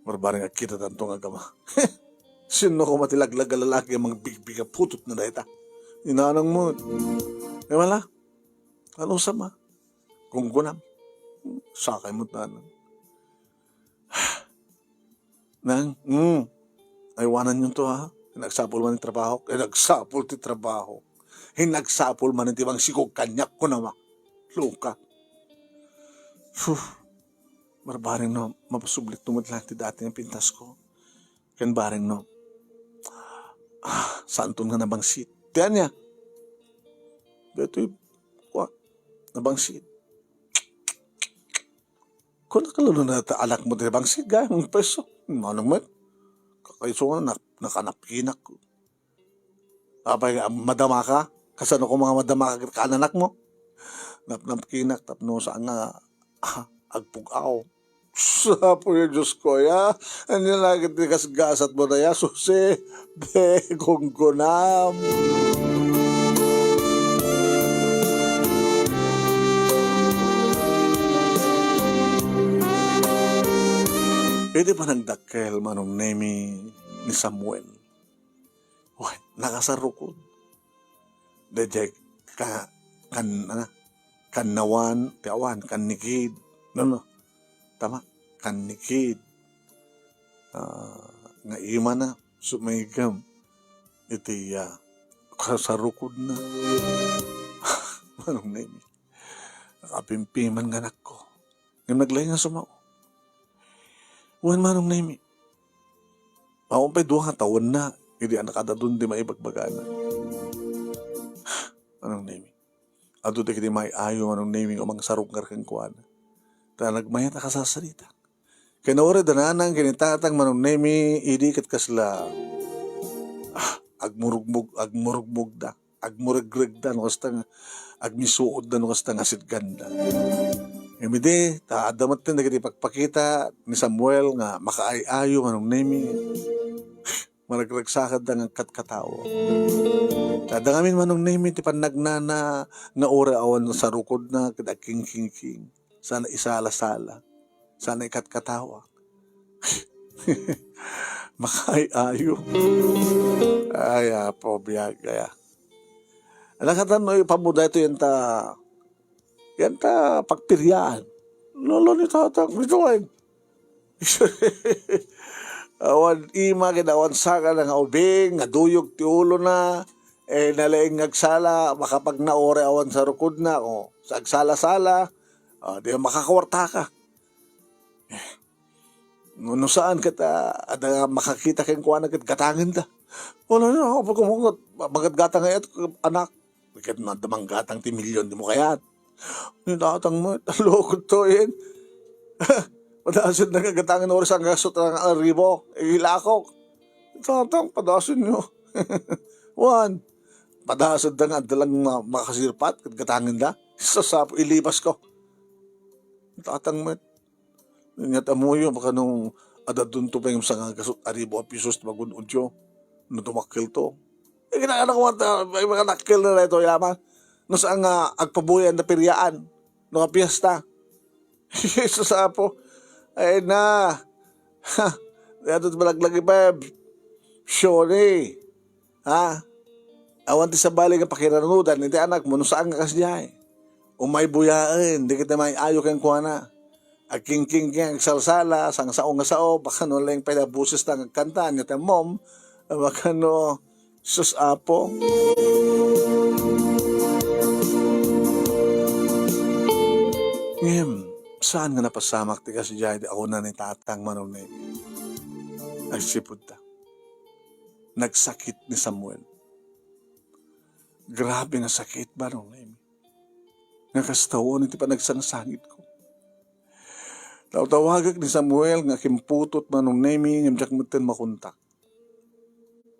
Barbareng agkita tanto nga agama. Sino ko mati laglag a lalaki a mangbigbig a putot na dayta? Inanang mo. E, wala. Ano sa ma? Gunggunam. Sakay mo tanang. Nang, mm, aywanan yun to, ha? Nagsapul man ti trabaho. Eh, nagsapul ti trabaho. Hinagsapul man ti bangsigog kaniak, kunama. Luka. Fuh. Barbareng no, mapasublit no met lang ti dati nga pintas ko. Ken bareng no, ah, santon nga nabangsit. Ti ania? Daytoy, kua, nabangsit. Kuna ka lalo na ta anak mo ti nabangsit, ga, ang peso. Manong met. Kakaiso nga, nak-, nakanapinak. Apay, madama ka? Kasano ko nga madama ka, kananak mo? Napnapkinak, tapno saan nga, ah, agpug-aw. Sapo ya, Diyos ko, ya. Anya lagi ti gasgasat mo na ya, susi. Be, gunggunam. Iti panagdakkel, Manong Nemi, ni Samuel. Wen, nakasarukod. Daydiay ka-, kan-, ano, kannawan, ti awan, kannikid. No, no. Tama, kannikid. Ah, nga imana, sumaygem. Iti, ah, kasarukod na. Manong Nemi. Nakapimpiman nga anakko. Ngem naglaing a sumao. Wen, Manong Nemi. Awan pay dua nga tawenna, idi a nakadadun ti maibagbagana. Manong Nemi. Adu dagiti may-ayo, Manong Nemi, nga mangsarukngar kenkuana. Ta nagmayat a kasasarita. Ken uray da nanang ken ni tatang, Manong Nemi, idi ket kasla, ah, agmurugmug-, agmurugmugda. Agmuregregda no kasta nga agmisuodda no kasta nga sitganda. Ngem idi, ta adda met dagiti ipakpakita ni Samuel nga makaay-ayo, Manong Nemi, maragragsakda nga agkatkatawa. Ta adda ngamin, Manong Nemi, ti pannagnana nga uray awan sarukodna ket agkingkingking, saan isala-sala, saan ikatkatawa. Makaay-ayo. Ay, Apo, biag aya. Anak, atan no ipamuda ito yan ta, yan ta pagpiriaan. Lolo ni Tatang, bitawen. Awan ima ken awan saka nga ubing, nga duyog ti ulona, eh, nalaing nga agsala, makapagna uray awan sarukodna, o, sa agsala-sala, o, di makakuartaka. No, no saan ket, ah, adda makakita kenkuana ket gatangenda. Wala na, apo, kumungot, magatgatang ayat, anak. Ket no adda manggatang ti milyon, dimo kayat. Ni Tatang met, lokot to, yen. Padasen na nga gatangen oras ang gasot ang aribo. Ilakok. Tatang, padasen nyo. Wan. Padasen da nga adda lang ma-, makasirpat, ket gatangenda. Sasapo, ilibas ko. Tatang met. Ket ammoyo, baka no adda dunto pay nga sanga gasot aribo a pisos ti magun-odyo no dumakkelto. Eh, kinakana ko man ta, may mga dakkel na ito, yaman. No saan nga agpabuyan na piriaan, no nga piyesta. Jesus, Apo. Ay na. Ha, ito ti malaglag, Beb. Sioni. Ha? Awan ti sabali nga pakiranudan iti anakmo no saan nga kasdiay. Umay buyaen, dagiti maay-ayo kenkuana. Agkingkingking, agsalsala, sangsao nga sao, baka no laeng pay a boses ta nga agkanta, ania ti ammom, baka no, sus, Apo. Ngem, saan nga napasamak ti kasdiay ti auna ni Tatang, Manong Nemi. Agsipud ta. Nagsakit ni Samuel. Grabe nga sakit, Manong Nemi. Nga kastaon iti panagsangsangitko. Tawtawagek ni Samuel nga kimputot, Manong Nemi, ngem diak metten makontak.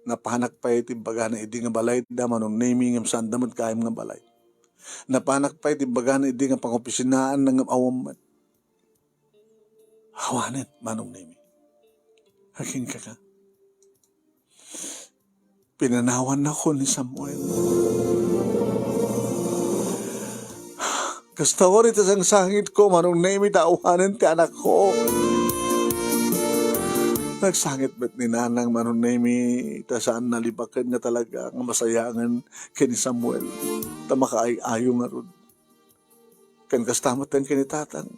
Napanak pay ti imbagana idi nga balayda, Manong Nemi, ngem saanda met gayam nga balay. Napanak pay ti imbagana idi nga pangopisinaanna ngem awan met. Awanen, Manong Nemi. Akin ka ka. Pinanawannakon ni Samuel. Kasta wen iti sangsangitko, Manong Nemi, ta awanen ti anakko. Nagsangit met ni Nanang, Manong Nemi, ta saan nalibaken nga talaga nga masayangen ken ni Samuel, ta makaay-ayo ngarud. Ken kasta met ken ni Tatang.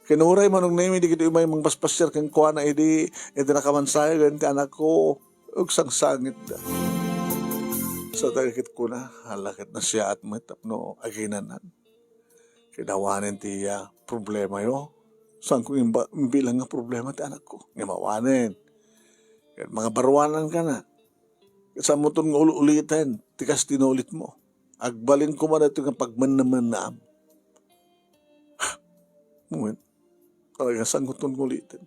Ken uray, Manong Nemi, dagitoy umay mangpaspasiar kenkuana idi, idi nakamansayagen ti anakko, agsangsangitda. Sa dagiti kuna, hala ket nasiaat met tapno aginanan. Ket awanen ti, ah, problemayo. Saanko imba-, imbilang nga problema ti anakko. Ngem awanen. Ket mangabaruanan ka na. Ket saanmo ton nga ul-uliten ti kas tinulitmo. Agbalin koma daytoy nga pagmennemennaam. Wen, talaga saanko ton nga uliten.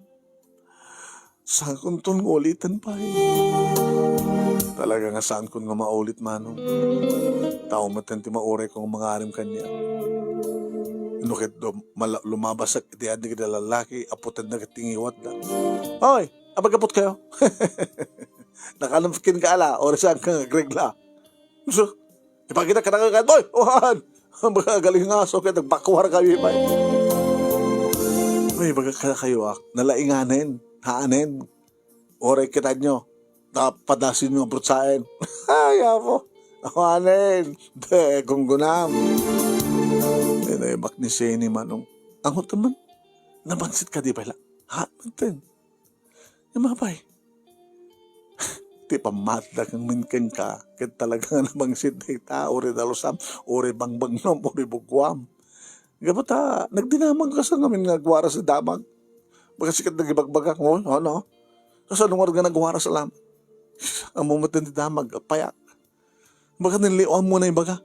Saanko ton nga uliten pay. Talaga nga saankon nga maulit, Manong. Tao metten ti maurayko nga mangarim kaniak. No ket dum-, mala-, lumabasak iti adik da lalaki, aputenna ket ti ngiwatda. Hoy! Apagkapot kayo? Nakanam ken ka ala, oras ang kang agregla. So, ipakita ka na kagad, boy! Ohan! Ang mga galing nga aso, kaya nagbakuar kami pa. Ay, baga ka kayo, ah. Nalainganen, haanen. Oray kita nyo. Napadasin nyo, brutsaen. Ay, apo. Awanen. Be, gunggunam. Ay, naibak ni Seni, Manong. Ang hutaman, nabansit ka di pala. Ha, manten. Imapay. Ti pammatda kang minken ka, ket talaga nga namangsit dayta, uri dalusam, uri bangbangnom, uri bugwam. Gapu ta, nagdinamag ka sa ngamin nga agwaras ti damag. Baka sikat nagibagbaga, "Oy, ano? Kasano nga nagwaras alam?" Ammo met ti damag, payak. Baka ninliwan mo na ibaga.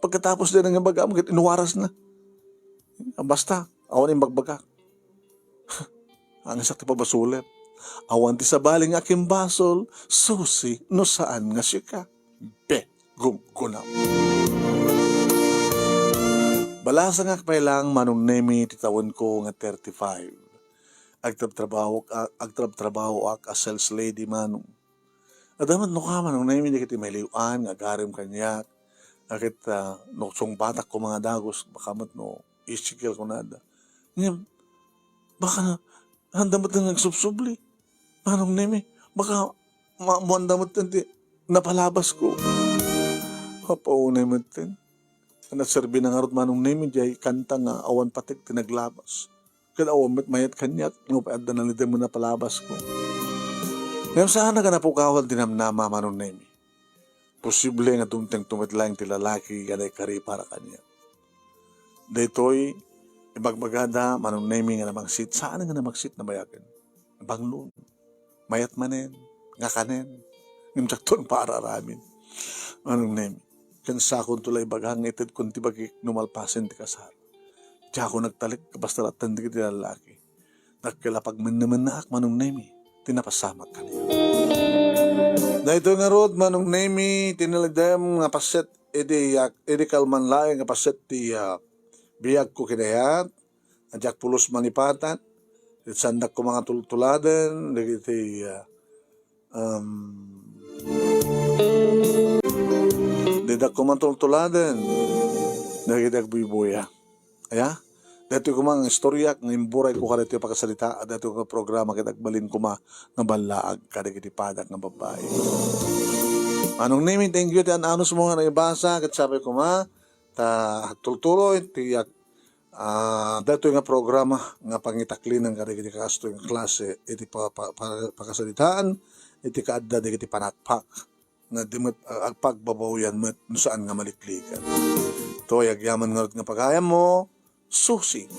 Pagkatapos din ang ibaga mo, inuwaras na. Basta, awan imbagbaga. Ang isak ti pabasulem. Awan ti sabali nga akimbasol, susi, no saan nga sika. Be, gumgunam. Lasangak pay lang, Manong Nemi, ti tawenko nga thirty-five. Agtrabtrabahoak, a-, agtrabtrabahoak a sales lady, Manong. Adda met no ka, Manong Nemi, dagiti maliw-an nga agarem kaniak. Ket, ah, no sungbatak koma nga dagus, baka met no isigel kunada. Ngem, baka na, anda met nga agsubsubli. Manong Nemi, baka ma-, muanda met ti napalabasko. Apo, unay met ten. Naserbi na ngarud, Manong Nemi, diay kanta nga awan pateg ti naglabas. Ket awan met mayat kaniak, no pay adda nalidem nga napalabasko. Ngem saan a napukawan ti namnama, Manong Nemi. Posible nga dumtengto met laeng ti lalaki nga naikari para kaniak. Daytoy, ibagbagada, Manong Nemi, nga namangsit, saan nga namangsit, nabayagen. Banglon. Mayat manen, nga kanen. Ngem diakton paar-aramin. Manong Nemi, ken sakonto la ibaga nga itedkon ti bagik no malpasen ti kasar. Diakon agtalek, basta latta dagiti lalaki. Dakkel a pagmennemennaak, Manong Nemi, ti napasamak kaniak. Daytoy ngarud, Manong Nemi, ti nalidem nga paset idi, ah, idi kalman laeng nga paset ti, ah, biagko kinayat, a diak pulos mangipatan, ket saandak koma nga tultuladen dagiti, ah, um, diak koma tultuladen dagiti agbuybuya. Aya? Daytoy koma nga istoriak nga imburayko kadaytoy a pakasarita, daytoy nga programa ket agbalin koma nga ballaag kadagiti padak nga babbai. Manong Nemi, thank you ti an-anusmo nga naibasa, ket sapay koma ta agtultuloy ti ag-, ah, daytoy nga programa nga pangitaklinan kadagiti kastoy nga klase iti pa-, pa-, pa-, pakasaritaan iti kaadda dagiti panakpak nga di met, ah, agpagbabawian met no saan nga maliklikan. Toy, agyaman ngarud nga pagayammo, Susi.